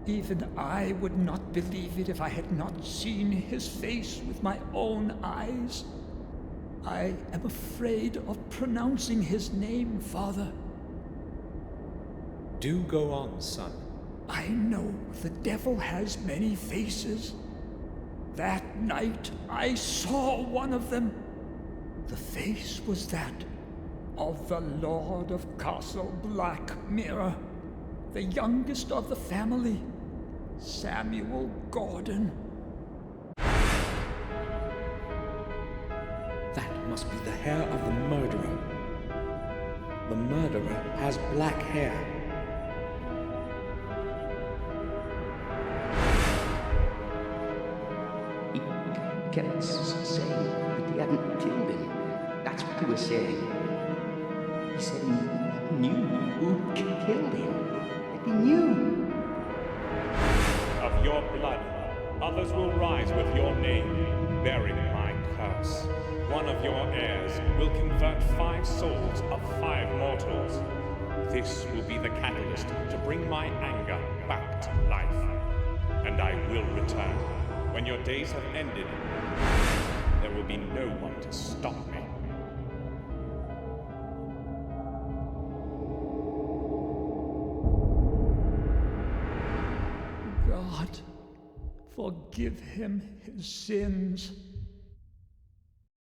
S3: Even I would not believe it if I had not seen his face with my own eyes. I am afraid of pronouncing his name, Father.
S4: Do go on, son.
S3: I know the devil has many faces. That night I saw one of them. The face was that of the Lord of Castle Black Mirror, the youngest of the family, Samuel Gordon.
S7: That must be the hair of the murderer. The murderer has black hair.
S16: He kept saying that he hadn't killed him. That's what he was saying. He said he knew who'd killed him. That he knew.
S4: Of your blood, others will rise with your name, bearing my curse. One of your heirs will convert 5 souls of 5 mortals. This will be the catalyst to bring my anger back to life. And I will return. When your days have ended, there will be no one to stop me.
S3: God, forgive him his sins.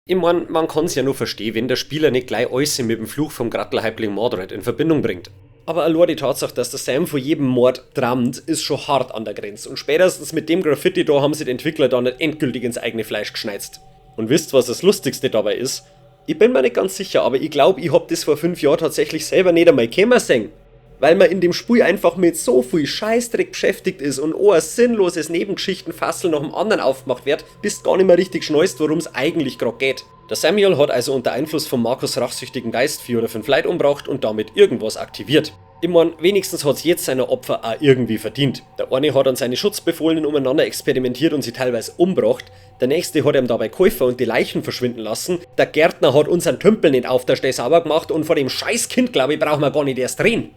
S1: Ich mein, man kann's ja nur verstehen, wenn der Spieler nicht gleich alles mit dem Fluch vom Grattelhäuptling Mordred in Verbindung bringt. Aber allein die Tatsache, dass der Sam vor jedem Mord trammt, ist schon hart an der Grenze. Und spätestens mit dem Graffiti da haben sich die Entwickler dann nicht endgültig ins eigene Fleisch geschneizt. Und wisst, was das Lustigste dabei ist? Ich bin mir nicht ganz sicher, aber ich glaub, ich hab das vor 5 Jahren tatsächlich selber nicht einmal kommen sehen. Weil man in dem Spiel einfach mit so viel Scheißdreck beschäftigt ist und auch ein sinnloses Nebengeschichtenfassel nach dem anderen aufgemacht wird, bist gar nicht mehr richtig schneust, worum's eigentlich grad geht. Der Samuel hat also unter Einfluss von Markus rachsüchtigen Geist 4 oder 5 Leute umgebracht und damit irgendwas aktiviert. Ich mein, wenigstens hat's jetzt seine Opfer auch irgendwie verdient. Der eine hat an seine Schutzbefohlenen umeinander experimentiert und sie teilweise umgebracht, der nächste hat ihm dabei geholfen und die Leichen verschwinden lassen, der Gärtner hat unseren Tümpel nicht auf der Stelle sauber gemacht und vor dem scheiß Kind, glaub ich, brauchen wir gar nicht erst reden.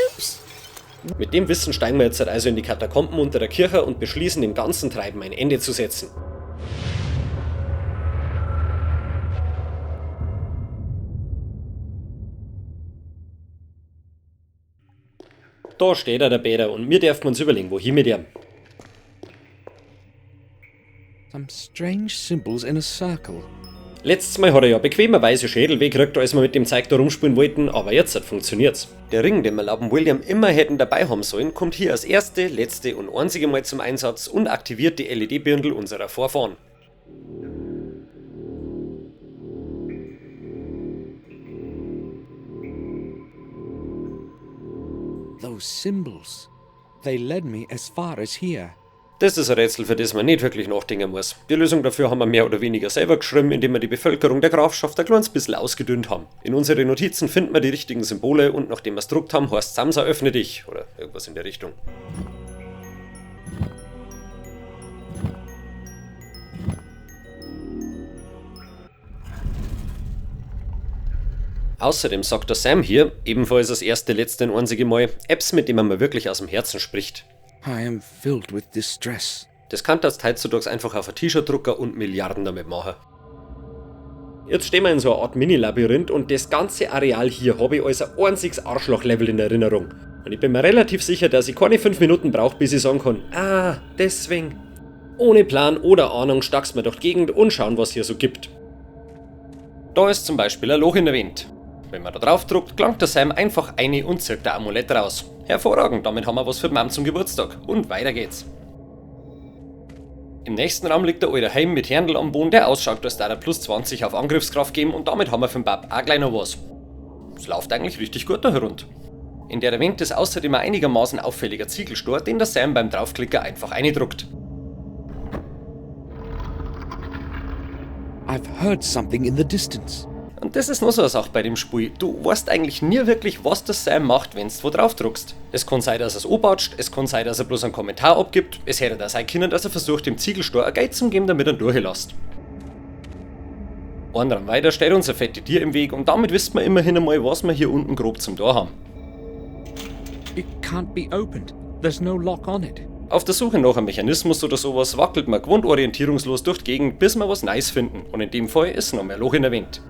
S5: Ups.
S1: Mit dem Wissen steigen wir jetzt halt also in die Katakomben unter der Kirche und beschließen, dem ganzen Treiben ein Ende zu setzen. Da steht er, der Bäder, und mir dürfen uns überlegen, wohin mit ihm.
S7: Some strange symbols in a circle.
S1: Letztes Mal hat er ja bequemerweise Schädel weggekriegt, als wir mit dem Zeug da rumspielen wollten, aber jetzt hat funktioniert's. Der Ring, den wir laut William immer hätten dabei haben sollen, kommt hier als erste, letzte und einzige Mal zum Einsatz und aktiviert die L E D-Birndl unserer Vorfahren.
S7: Those symbols, they led me as far as here.
S1: Das ist ein Rätsel, für das man nicht wirklich nachdenken muss. Die Lösung dafür haben wir mehr oder weniger selber geschrieben, indem wir die Bevölkerung der Grafschaft ein kleines bisschen ausgedünnt haben. In unseren Notizen finden wir die richtigen Symbole und nachdem wir's gedruckt haben, heißt Samsa, öffne dich oder irgendwas in der Richtung. Außerdem sagt der Sam hier, ebenfalls das erste, letzte und einzige Mal, Apps, mit denen man mir wirklich aus dem Herzen spricht.
S7: I am filled with distress.
S1: Das kann das heutzutage einfach auf ein T-Shirt drucken und Milliarden damit machen. Jetzt stehen wir in so einer Art Mini-Labyrinth und das ganze Areal hier habe ich als ein einziges Arschloch-Level in Erinnerung. Und ich bin mir relativ sicher, dass ich keine 5 Minuten brauche, bis ich sagen kann, ah, deswegen. Ohne Plan oder Ahnung stackst wir durch die Gegend und schauen, was hier so gibt. Da ist zum Beispiel ein Loch in der Wand. Wenn man da drauf druckt, gelangt der Sam einfach eine und zirkt der Amulett raus. Hervorragend, damit haben wir was für die Mom zum Geburtstag. Und weiter geht's. Im nächsten Raum liegt der alte Heim mit Händel am Boden, der ausschaut, als da er plus 20 auf Angriffskraft geben und damit haben wir für den Bab auch gleich noch was. Es läuft eigentlich richtig gut da herunter. In der Wand ist außerdem ein einigermaßen auffälliger Ziegelstor, den der Sam beim Draufklicker einfach eindruckt.
S7: I've heard something in the distance.
S1: Und das ist noch so eine Sache bei dem Spiel. Du weißt eigentlich nie wirklich, was der Sam macht, wenn's wo drauf druckst. Es kann sein, dass er's anbatscht, es kann sein, dass er bloß einen Kommentar abgibt, es hätte da sein können, dass er versucht, dem Ziegelstor ein Geld zu geben, damit er ihn durchlässt. Einen Raum weiter steht unser fette Tier im Weg und damit wissen wir immerhin einmal, was wir hier unten grob zum Tor haben.
S7: It can't be opened. There's no lock on it.
S1: Auf der Suche nach einem Mechanismus oder sowas wackelt man gewohnt orientierungslos durch die Gegend, bis wir was Nice finden. Und in dem Fall ist noch mehr Loch in der Wind.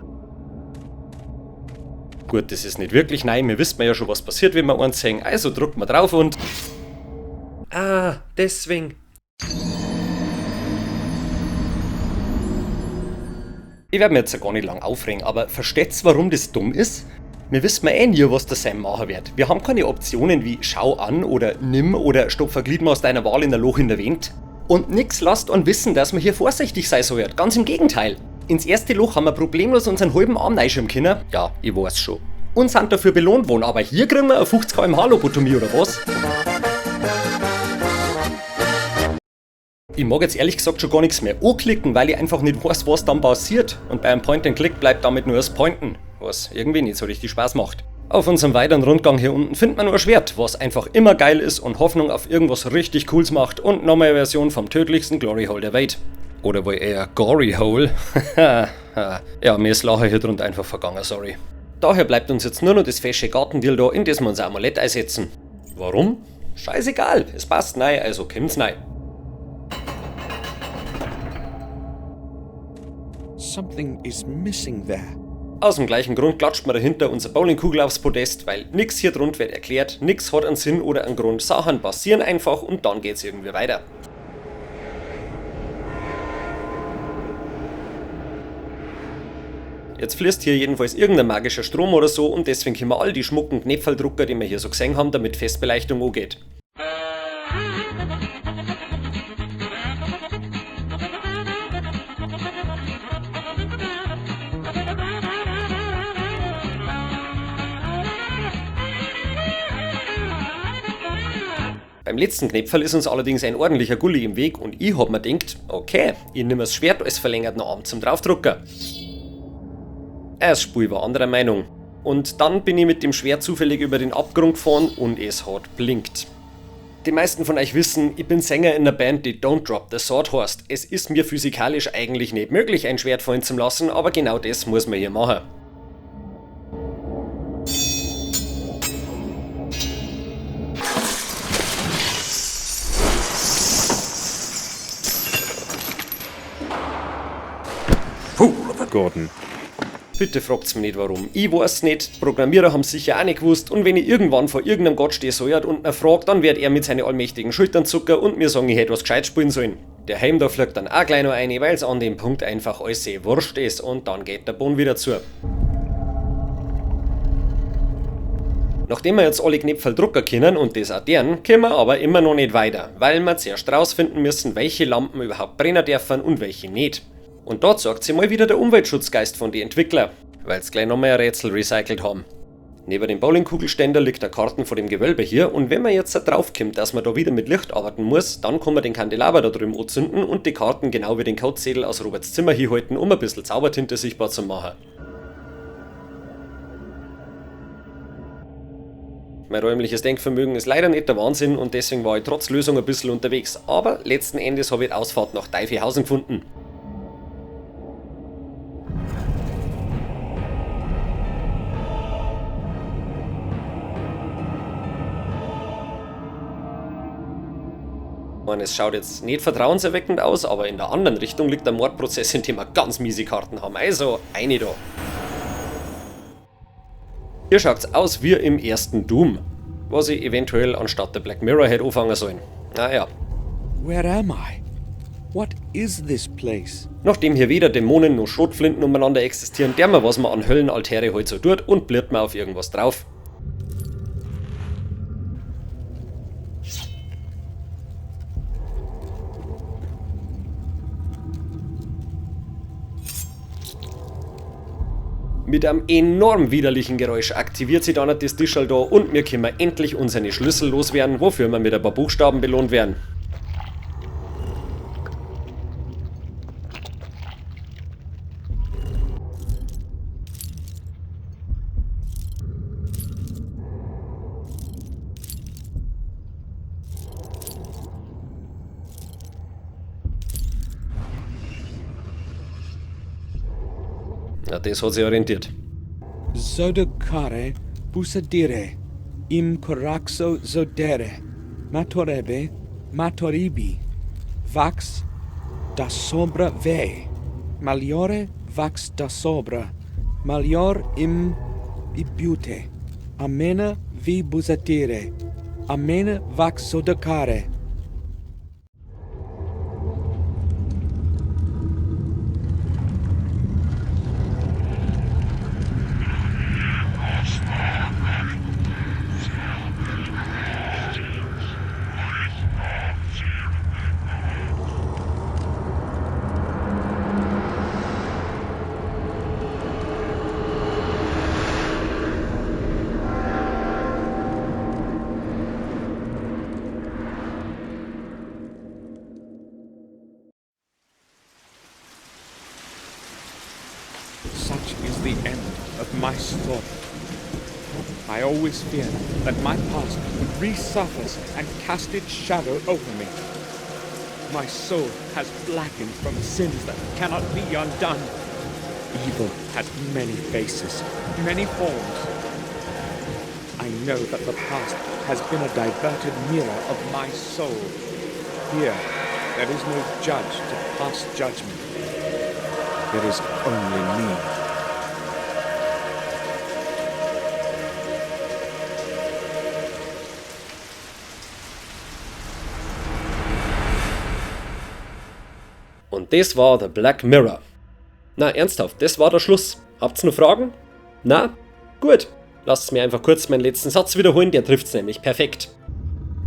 S1: Gut, das ist nicht wirklich neu, wir wissen ja schon, was passiert, wenn wir eins sehen, also drückt man drauf und. Ah, deswegen. Ich werde mir jetzt gar nicht lang aufregen, aber versteht's, warum das dumm ist? Wir wissen eh nie, was der Sam machen wird. Wir haben keine Optionen wie schau an oder nimm oder stopf ein Gliedmaß deiner Wahl in der Loch in der Wind. Und nix lasst an wissen, dass man hier vorsichtig sein soll. Ganz im Gegenteil. Ins erste Loch haben wir problemlos unseren halben Arm reinschieben können. Ja, ich weiß schon. Und sind dafür belohnt worden, aber hier kriegen wir eine 50 km/h Lobotomie oder was? Ich mag jetzt ehrlich gesagt schon gar nichts mehr anklicken, weil ich einfach nicht weiß, was dann passiert. Und bei einem Point-and-Click bleibt damit nur das Pointen, was irgendwie nicht so richtig Spaß macht. Auf unserem weiteren Rundgang hier unten findet man nur ein Schwert, was einfach immer geil ist und Hoffnung auf irgendwas richtig Cooles macht und nochmal eine Version vom tödlichsten Glory Hole der Welt. Oder wohl eher Gory Hole. Ja, mir ist Lache hier drunter einfach vergangen, sorry. Daher bleibt uns jetzt nur noch das fesche Gartendeal da, in das wir unser Amulett einsetzen. Warum? Scheißegal, es passt nein, also kommt's nein.
S7: Something is missing there.
S1: Aus dem gleichen Grund klatscht man dahinter unser Bowlingkugel aufs Podest, weil nix hier drunter wird erklärt, nix hat einen Sinn oder einen Grund, Sachen passieren einfach und dann geht's irgendwie weiter. Jetzt fließt hier jedenfalls irgendein magischer Strom oder so und deswegen können wir all die schmucken Knäpferldrucker, die wir hier so gesehen haben, damit Festbeleuchtung angeht. Beim letzten Knäpferl ist uns allerdings ein ordentlicher Gulli im Weg und ich hab mir gedacht, okay, ich nimm das Schwert als verlängerten Arm zum Draufdrucker. Das Spiel war anderer Meinung. Und dann bin ich mit dem Schwert zufällig über den Abgrund gefahren und es hat blinkt. Die meisten von euch wissen, ich bin Sänger in der Band, die Don't Drop the Sword heißt. Es ist mir physikalisch eigentlich nicht möglich, ein Schwert fallen zu lassen, aber genau das muss man hier machen.
S4: Fool of a Gordon.
S1: Bitte fragt's mich nicht warum. Ich weiß nicht, die Programmierer haben sicher auch nicht gewusst und wenn ich irgendwann vor irgendeinem Gott stehe soll und ihn frag, dann wird er mit seinen allmächtigen Schultern zucken und mir sagen, ich hätte was gescheit spielen sollen. Der Heim da fliegt dann auch gleich noch rein, weil's an dem Punkt einfach alles sehr wurscht ist und dann geht der Boden wieder zu. Nachdem wir jetzt alle Knöpfe drucken können und das auch deren, können wir aber immer noch nicht weiter, weil wir zuerst rausfinden müssen, welche Lampen überhaupt brennen dürfen und welche nicht. Und dort sorgt sich mal wieder der Umweltschutzgeist von den Entwicklern, weil's gleich nochmal ein Rätsel recycelt haben. Neben dem Bowlingkugelständer liegt der Karten vor dem Gewölbe hier und wenn man jetzt da drauf kommt, dass man da wieder mit Licht arbeiten muss, dann kann man den Kandelaber da drüben anzünden und die Karten genau wie den Codezettel aus Roberts Zimmer hinhalten, um ein bisschen Zaubertinte sichtbar zu machen. Mein räumliches Denkvermögen ist leider nicht der Wahnsinn und deswegen war ich trotz Lösung ein bisschen unterwegs, aber letzten Endes habe ich die Ausfahrt nach Teufelsehausen gefunden. Ich meine, es schaut jetzt nicht vertrauenserweckend aus, aber in der anderen Richtung liegt der Mordprozess, in dem wir ganz miese Karten haben. Also, eine da. Hier schaut's aus wie im ersten Doom, was ich eventuell anstatt der Black Mirror hätte anfangen sollen. Naja.
S7: Where am I? What is this place?
S1: Nachdem hier weder Dämonen noch Schrotflinten umeinander existieren, der man, was man an Höllenaltäre halt so tut und bliert man auf irgendwas drauf. Mit einem enorm widerlichen Geräusch aktiviert sich dann das Tischerl da und wir können endlich unsere Schlüssel loswerden, wofür wir mit ein paar Buchstaben belohnt werden. Ja, das hat sich orientiert.
S7: Zodokare Busadire im Coraxo Zodere Matorebe Matoribi, vax da sobra ve, maliore vax da sobra, malior im ibute, amena vi busatire, amena vax sodacare. Such is the end of my story. I always feared that my past would resurface and cast its shadow over me. My soul has blackened from sins that cannot be undone. Evil has many faces, many forms. I know that the past has been a diverted mirror of my soul. Here, there is no judge to pass judgment. There is only me.
S1: Und das war The Black Mirror. Na, ernsthaft, das war der Schluss. Habt's noch Fragen? Na? Gut. Lasst mir einfach kurz meinen letzten Satz wiederholen, der trifft's nämlich perfekt.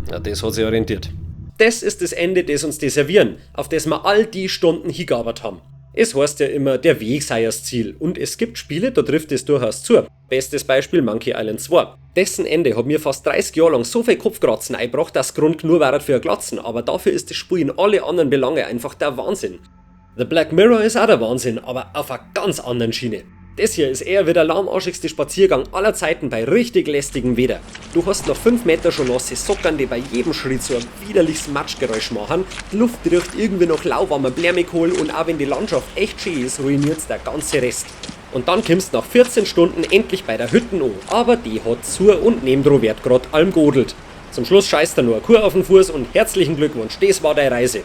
S1: Na, das hat sich orientiert. Das ist das Ende, das uns die servieren, auf das wir all die Stunden hingearbeitet haben. Es heißt ja immer, der Weg sei das Ziel und es gibt Spiele, da trifft es durchaus zu. Bestes Beispiel Monkey Island 2. Dessen Ende hat mir fast 30 Jahre lang so viel Kopfkratzen eingebracht, dass Grund nur war für ein Glatzen, aber dafür ist das Spiel in alle anderen Belange einfach der Wahnsinn. The Black Mirror ist auch der Wahnsinn, aber auf einer ganz anderen Schiene. Das hier ist eher wie der lahmarschigste Spaziergang aller Zeiten bei richtig lästigem Wetter. Du hast nach 5 Meter schon nasse Socken, die bei jedem Schritt so ein widerliches Matschgeräusch machen, die Luft riecht irgendwie nach lauwarmer Blärmikohl und auch wenn die Landschaft echt schön ist, ruiniert's der ganze Rest. Und dann kommst nach 14 Stunden endlich bei der Hütten an, aber die hat zu und nebendran wird grad allem godelt. Zum Schluss scheißt er nur eine Kuh auf den Fuß und herzlichen Glückwunsch, das war deine Reise.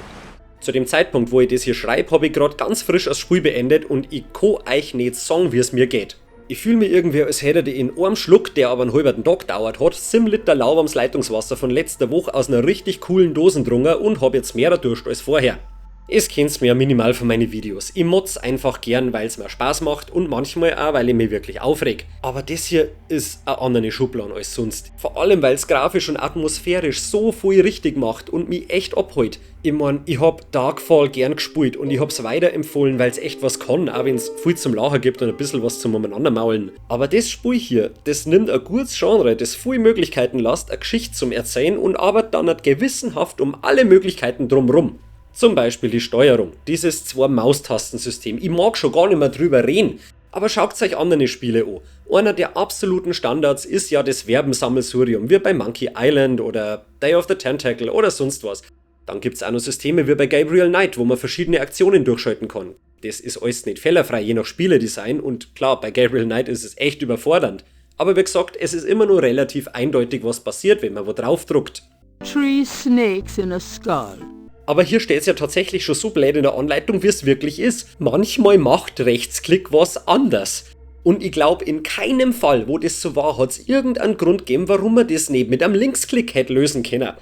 S1: Zu dem Zeitpunkt, wo ich das hier schreib, hab ich grad ganz frisch das Spiel beendet und ich kann euch nicht sagen, wie es mir geht. Ich fühl mich irgendwie, als hätte ich in einem Schluck, der aber einen halben Tag gedauert hat, 7 Liter lauwarmes Leitungswasser von letzter Woche aus einer richtig coolen Dose getrunken und hab jetzt mehr Durst als vorher. Es kennt's mir ja minimal von meinen Videos. Ich motz einfach gern, weil's mir Spaß macht und manchmal auch, weil ich mich wirklich aufreg. Aber das hier ist eine andere Schublade als sonst. Vor allem, weil's grafisch und atmosphärisch so viel richtig macht und mich echt abholt. Ich mein, ich hab Darkfall gern gespielt und ich hab's weiterempfohlen, weil's echt was kann, auch wenn's viel zum Lachen gibt und ein bisschen was zum Umeinandermaulen. Aber das Spiel hier, das nimmt ein gutes Genre, das viele Möglichkeiten lässt, eine Geschichte zum Erzählen und arbeitet dann nicht gewissenhaft um alle Möglichkeiten drumrum. Zum Beispiel die Steuerung, dieses 2-Maustastensystem. Ich mag schon gar nicht mehr drüber reden, aber schaut euch andere Spiele an. Einer der absoluten Standards ist ja das Verbensammelsurium, wie bei Monkey Island oder Day of the Tentacle oder sonst was. Dann gibt's auch noch Systeme wie bei Gabriel Knight, wo man verschiedene Aktionen durchschalten kann. Das ist alles nicht fehlerfrei, je nach Spieledesign und klar, bei Gabriel Knight ist es echt überfordernd. Aber wie gesagt, es ist immer nur relativ eindeutig, was passiert, wenn man wo drauf drückt.
S17: Three snakes in a skull.
S1: Aber hier steht's ja tatsächlich schon so blöd in der Anleitung, wie's wirklich ist. Manchmal macht Rechtsklick was anders. Und ich glaub, in keinem Fall, wo das so war, hat's irgendeinen Grund gegeben, warum man das nicht mit einem Linksklick hätte lösen können.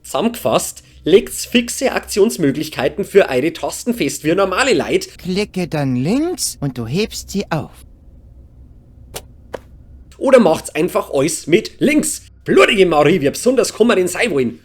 S1: Zusammengefasst, legt's fixe Aktionsmöglichkeiten für eure Tasten fest wie normale Leute.
S18: Klicke dann links und du hebst sie auf.
S1: Oder macht's einfach alles mit links. Blutige Marie, wie besonders kann man denn sein wollen?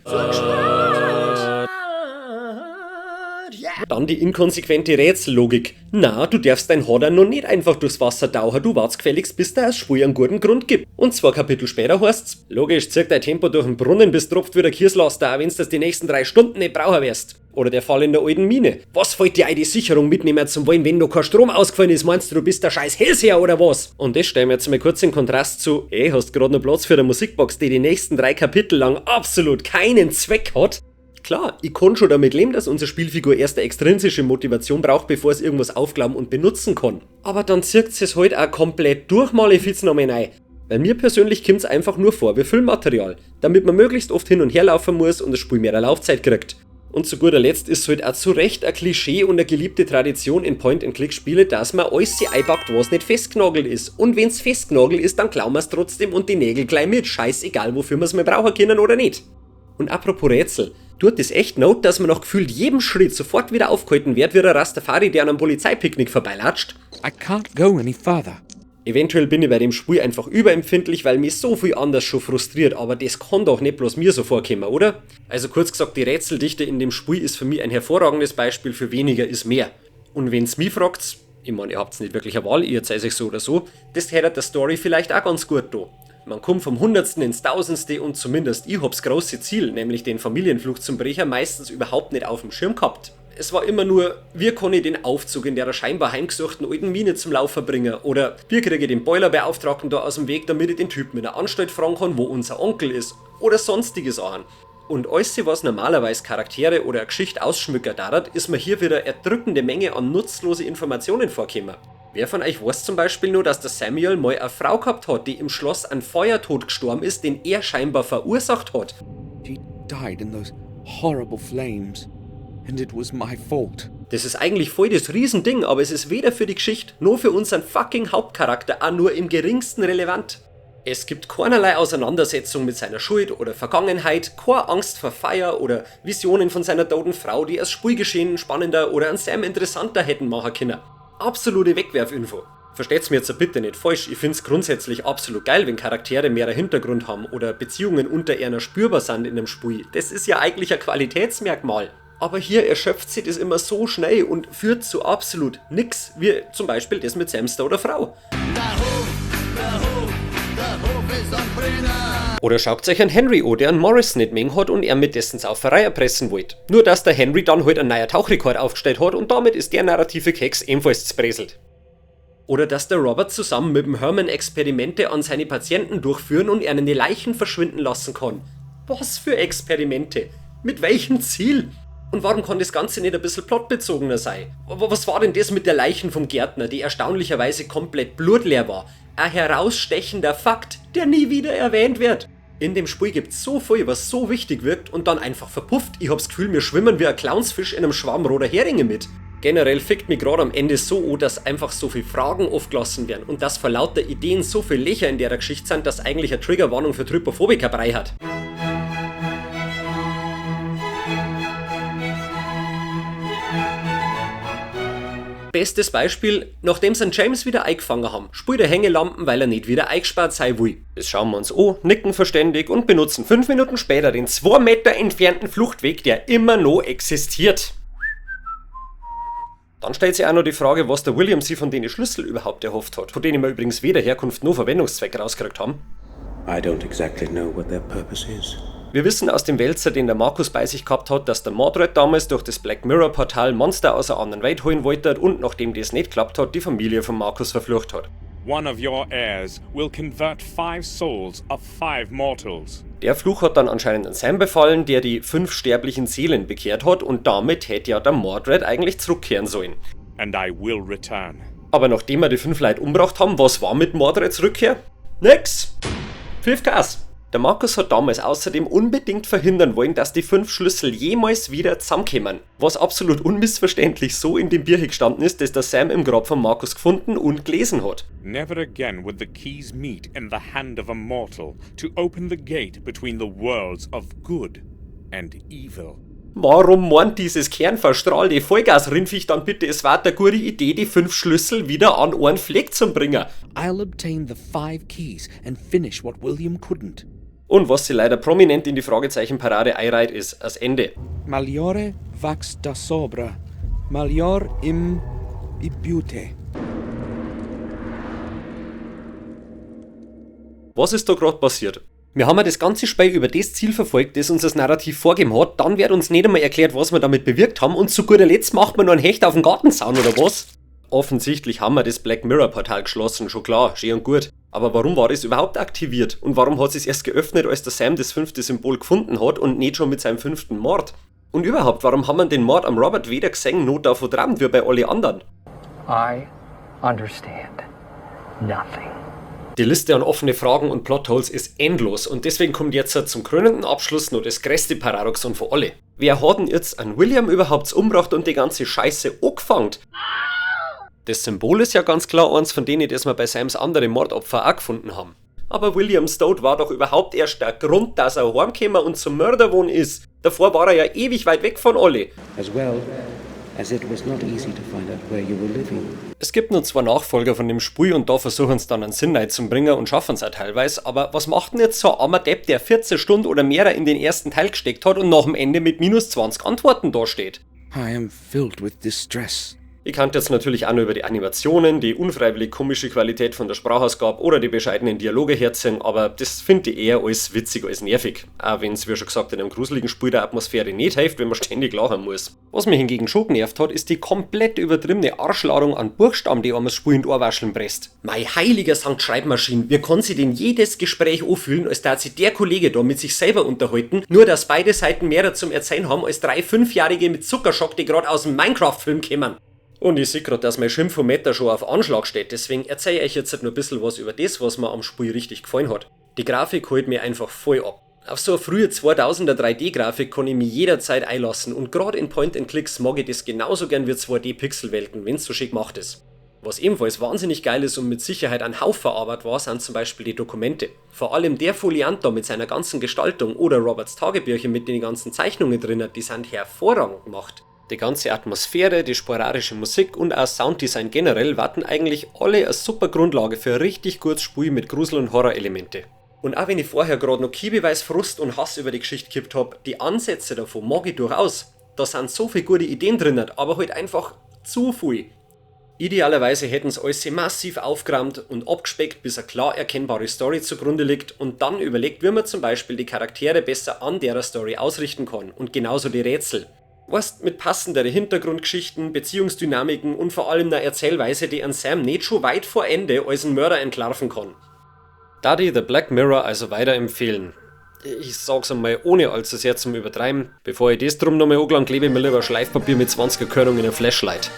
S1: Dann die inkonsequente Rätsellogik. Na, du darfst dein Hodder noch nicht einfach durchs Wasser tauchen, du wartest gefälligst, bis da das Spiel einen guten Grund gibt. Und 2 Kapitel später heißt's, logisch, zirk dein Tempo durch den Brunnen, bis tropft wieder Kieslaster, auch wenn's das die nächsten 3 Stunden nicht brauchen wirst. Oder der Fall in der alten Mine. Was fällt dir ein, die Sicherung mitnehmen zum wollen, wenn noch kein Strom ausgefallen ist? Meinst du, du bist der scheiß Hellseher oder was? Und das stellen wir jetzt mal kurz in Kontrast zu, ey, hast grad noch Platz für eine Musikbox, die die nächsten 3 Kapitel lang absolut keinen Zweck hat? Klar, ich kann schon damit leben, dass unsere Spielfigur erst eine extrinsische Motivation braucht, bevor es irgendwas aufklappen und benutzen kann. Aber dann zirkt es halt auch komplett durch, Malefiz nochmal rein. Weil mir persönlich kommt's einfach nur vor wie Füllmaterial, damit man möglichst oft hin und her laufen muss und das Spiel mehr Laufzeit kriegt. Und zu guter Letzt ist halt auch zu Recht ein Klischee und eine geliebte Tradition in Point-and-Click-Spiele, dass man alles einpackt, was nicht festgenagelt ist. Und wenn's festgenagelt ist, dann klauen wir's trotzdem und die Nägel gleich mit. Scheißegal, wofür wir's mal brauchen können oder nicht. Und apropos Rätsel, tut das echt not, dass man nach gefühlt jedem Schritt sofort wieder aufgehalten wird, wie der Rastafari, der an einem Polizeipicknick vorbeilatscht?
S7: I can't go any further.
S1: Eventuell bin ich bei dem Spiel einfach überempfindlich, weil mich so viel anders schon frustriert, aber das kann doch nicht bloß mir so vorkommen, oder? Also kurz gesagt, die Rätseldichte in dem Spiel ist für mich ein hervorragendes Beispiel für weniger ist mehr. Und wenn's mich fragt, ich mein, ihr habt's nicht wirklich eine Wahl, ihr seid euch so oder so, das hätte der Story vielleicht auch ganz gut da. Man kommt vom Hundertsten ins Tausendste und zumindest ich hab's große Ziel, nämlich den Familienfluch zum Brecher, meistens überhaupt nicht auf dem Schirm gehabt. Es war immer nur, wie kann ich den Aufzug in der scheinbar heimgesuchten alten Mine zum Laufen bringen? Oder wie kriege ich den Boilerbeauftragten da aus dem Weg, damit ich den Typen in der Anstalt fragen kann, wo unser Onkel ist? Oder sonstige Sachen. Und alles, was normalerweise Charaktere oder eine Geschichte ausschmücken darf, ist mir hier wieder erdrückende Menge an nutzlose Informationen vorgekommen. Wer von euch weiß zum Beispiel nur, dass der Samuel mal eine Frau gehabt hat, die im Schloss an Feuertod gestorben ist, den er scheinbar verursacht hat?
S7: She died in those horrible flames. And it was my fault.
S1: Das ist eigentlich voll das Riesending, aber es ist weder für die Geschichte noch für unseren fucking Hauptcharakter auch nur im geringsten relevant. Es gibt keinerlei Auseinandersetzung mit seiner Schuld oder Vergangenheit, keine Angst vor Feier oder Visionen von seiner toten Frau, die das Spielgeschehen spannender oder an Sam interessanter hätten machen können. Absolute Wegwerfinfo. Versteht's mir jetzt bitte nicht falsch, ich find's grundsätzlich absolut geil, wenn Charaktere mehr Hintergrund haben oder Beziehungen unter einer spürbar sind in einem Spiel. Das ist ja eigentlich ein Qualitätsmerkmal. Aber hier erschöpft sich das immer so schnell und führt zu absolut nix, wie zum Beispiel das mit Sams toter Frau. Oder schaut euch an Henry an, der einen Morris nicht mengen hat und er mit dessen Sauferei erpressen wollte. Nur dass der Henry dann halt einen neuen Tauchrekord aufgestellt hat und damit ist der narrative Keks ebenfalls z'breselt. Oder dass der Robert zusammen mit dem Herman Experimente an seine Patienten durchführen und er eine Leichen verschwinden lassen kann. Was für Experimente? Mit welchem Ziel? Und warum kann das Ganze nicht ein bisschen plotbezogener sein? Was war denn das mit der Leichen vom Gärtner, die erstaunlicherweise komplett blutleer war? Ein herausstechender Fakt, der nie wieder erwähnt wird. In dem Spiel gibt's so viel, was so wichtig wirkt und dann einfach verpufft. Ich hab's Gefühl, wir schwimmen wie ein Clownsfisch in einem Schwarm roter Heringe mit. Generell fickt mich gerade am Ende so an, dass einfach so viele Fragen aufgelassen werden und dass vor lauter Ideen so viel Löcher in der Geschichte sind, dass eigentlich eine Triggerwarnung für Trypophobiker brei hat. Bestes Beispiel, nachdem sie James wieder eingefangen haben, spielt er Hängelampen, weil er nicht wieder eingespart sein will. Das schauen wir uns an, nicken verständig und benutzen 5 Minuten später den 2 Meter entfernten Fluchtweg, der immer noch existiert. Dann stellt sich auch noch die Frage, was der William sich von den Schlüssel überhaupt erhofft hat, von denen wir übrigens weder Herkunft noch Verwendungszweck rausgekriegt haben.
S10: I don't exactly know what their purpose is.
S1: Wir wissen aus dem Wälzer, den der Markus bei sich gehabt hat, dass der Mordred damals durch das Black Mirror Portal Monster aus einer anderen Welt holen wollte und nachdem das nicht geklappt hat, die Familie von Markus verflucht hat.
S4: One of your heirs will convert 5 souls of 5 mortals.
S1: Der Fluch hat dann anscheinend an Sam befallen, der die 5 sterblichen Seelen bekehrt hat und damit hätte ja der Mordred eigentlich zurückkehren sollen.
S4: And I will return.
S1: Aber nachdem wir die 5 Leute umgebracht haben, was war mit Mordreds Rückkehr? Nix! 5 Gas! Der Markus hat damals außerdem unbedingt verhindern wollen, dass die 5 Schlüssel jemals wieder zusammenkämen. Was absolut unmissverständlich so in dem Bier gestanden ist, dass der Sam im Grab von Markus gefunden und gelesen hat.
S4: Never again would the keys meet in the hand of a mortal to open the gate between the worlds of good and evil.
S1: Warum meint dieses kernverstrahlte Vollgas-Rindviech dann bitte, es war eine gute Idee, die 5 Schlüssel wieder an einen Fleck zu bringen?
S7: I'll obtain the 5 keys and finish what William couldn't.
S1: Und was sie leider prominent in die Fragezeichenparade einreiht, ist das Ende.
S7: Maliore vax da sobra, malior im ibute.
S1: Was ist da grad passiert? Wir haben ja das ganze Spiel über das Ziel verfolgt, das uns das Narrativ vorgegeben hat, dann wird uns nicht einmal erklärt, was wir damit bewirkt haben und zu guter Letzt macht man noch einen Hecht auf den Gartenzaun oder was? Offensichtlich haben wir das Black Mirror Portal geschlossen, schon klar, schön und gut. Aber warum war das überhaupt aktiviert? Und warum hat es erst geöffnet, als der Sam das 5. Symbol gefunden hat und nicht schon mit seinem 5. Mord? Und überhaupt, warum haben wir den Mord am Robert weder gesehen noch davon geträumt, wie bei alle anderen?
S16: I understand nothing.
S1: Die Liste an offene Fragen und Plotholes ist endlos und deswegen kommt jetzt zum krönenden Abschluss noch das größte Paradoxon von alle. Wer hat denn jetzt an William überhaupt umgebracht und die ganze Scheiße angefangen? Das Symbol ist ja ganz klar eins von denen, das wir bei Sams andere Mordopfer auch gefunden haben. Aber Williams Tod war doch überhaupt erst der Grund, dass er heimgekommen und zum Mörder geworden ist. Davor war er ja ewig weit weg von alle.
S10: As well as it was not easy to find out where you were living.
S1: Es gibt nur zwei Nachfolger von dem Spiel und da versuchen sie dann einen Sinn reinzubringen und schaffen es auch teilweise. Aber was macht denn jetzt so ein armer Depp, der 14 Stunden oder mehr in den ersten Teil gesteckt hat und nach dem Ende mit minus 20 Antworten dasteht?
S6: I am filled with distress.
S1: Ich kann jetzt natürlich auch noch über die Animationen, die unfreiwillig komische Qualität von der Sprachausgabe oder die bescheidenen Dialoge herziehen, aber das finde ich eher als witzig als nervig. Auch wenn es, wie schon gesagt, in einem gruseligen Spiel der Atmosphäre nicht hilft, wenn man ständig lachen muss. Was mich hingegen schon genervt hat, ist die komplett übertriebene Arschladung an Buchstaben, die einem das Spiel in die Ohrwascheln presst. Mei heiliger Sankt Schreibmaschinen, wie kann sich denn jedes Gespräch anfühlen, als da sich der Kollege da mit sich selber unterhalten, nur dass beide Seiten mehr zum Erzählen haben als drei Fünfjährige mit Zuckerschock, die gerade aus dem Minecraft-Film kommen. Und ich sehe gerade, dass mein Schimpfometer schon auf Anschlag steht, deswegen erzähle ich euch jetzt nur ein bisschen was über das, was mir am Spiel richtig gefallen hat. Die Grafik holt mir einfach voll ab. Auf so eine frühe 2000er 3D-Grafik kann ich mich jederzeit einlassen und gerade in Point-and-Clicks mag ich das genauso gern wie 2D-Pixelwelten, wenn's so schick gemacht ist. Was ebenfalls wahnsinnig geil ist und mit Sicherheit ein Haufen Arbeit war, sind zum Beispiel die Dokumente. Vor allem der Foliant da mit seiner ganzen Gestaltung oder Roberts Tagebücher mit den ganzen Zeichnungen drinnen, die sind hervorragend gemacht. Die ganze Atmosphäre, die sporadische Musik und auch Sounddesign generell warten eigentlich alle eine super Grundlage für ein richtig gutes Spiel mit Grusel- und Horrorelemente. Und auch wenn ich vorher gerade noch kiebeweis Frust und Hass über die Geschichte gekippt hab, die Ansätze davon mag ich durchaus. Da sind so viele gute Ideen drin, aber halt einfach zu viel. Idealerweise hätten sie alles massiv aufgeräumt und abgespeckt, bis eine klar erkennbare Story zugrunde liegt und dann überlegt, wie man zum Beispiel die Charaktere besser an derer Story ausrichten kann und genauso die Rätsel. Weißt, mit passenderen Hintergrundgeschichten, Beziehungsdynamiken und vor allem einer Erzählweise, die an Sam nicht schon weit vor Ende als ein Mörder entlarven kann. Da die The Black Mirror also weiterempfehlen. Ich sag's einmal ohne allzu sehr zum Übertreiben, bevor ich das drum nochmal angelangt, klebe ich mir lieber Schleifpapier mit 20er Körnung in ein Flashlight.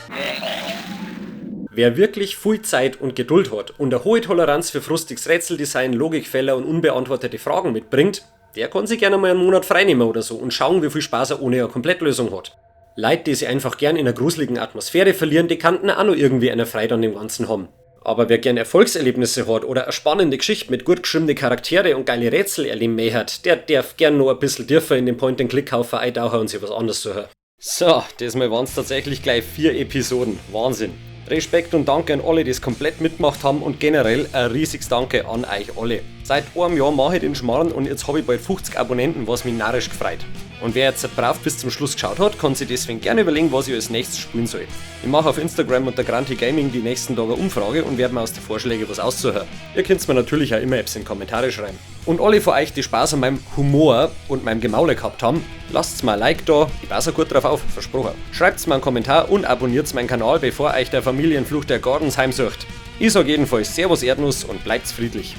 S1: Wer wirklich viel Zeit und Geduld hat und eine hohe Toleranz für frustiges Rätseldesign, Logikfehler und unbeantwortete Fragen mitbringt, der kann sich gerne mal einen Monat freinehmen oder so und schauen, wie viel Spaß er ohne eine Komplettlösung hat. Leute, die sich einfach gern in einer gruseligen Atmosphäre verlieren, die könnten auch noch irgendwie eine Freude an dem Ganzen haben. Aber wer gern Erfolgserlebnisse hat oder eine spannende Geschichte mit gut geschriebenen Charaktere und geile Rätsel erleben möchte, der darf gern noch ein bisschen tiefer in den Point-and-Click-Haufen eintauchen und sich was anderes suchen. So, diesmal waren's tatsächlich gleich 4 Episoden. Wahnsinn. Respekt und Danke an alle, die es komplett mitgemacht haben und generell ein riesiges Danke an euch alle. Seit einem Jahr mache ich den Schmarrn und jetzt habe ich bald 50 Abonnenten, was mich narrisch gefreut. Und wer jetzt brav bis zum Schluss geschaut hat, kann sich deswegen gerne überlegen, was ich als nächstes spielen soll. Ich mache auf Instagram unter Granti Gaming die nächsten Tage eine Umfrage und werde mir aus den Vorschlägen was aussuchen. Ihr könnt's mir natürlich auch immer Apps in Kommentare schreiben. Und alle von euch, die Spaß an meinem Humor und meinem Gemaule gehabt haben, lasst's mal ein Like da, ich passe gut drauf auf, versprochen. Schreibt's mir einen Kommentar und abonniert's meinen Kanal, bevor euch der Familienfluch der Gordons heimsucht. Ich sag jedenfalls Servus Erdnuss und bleibt's friedlich.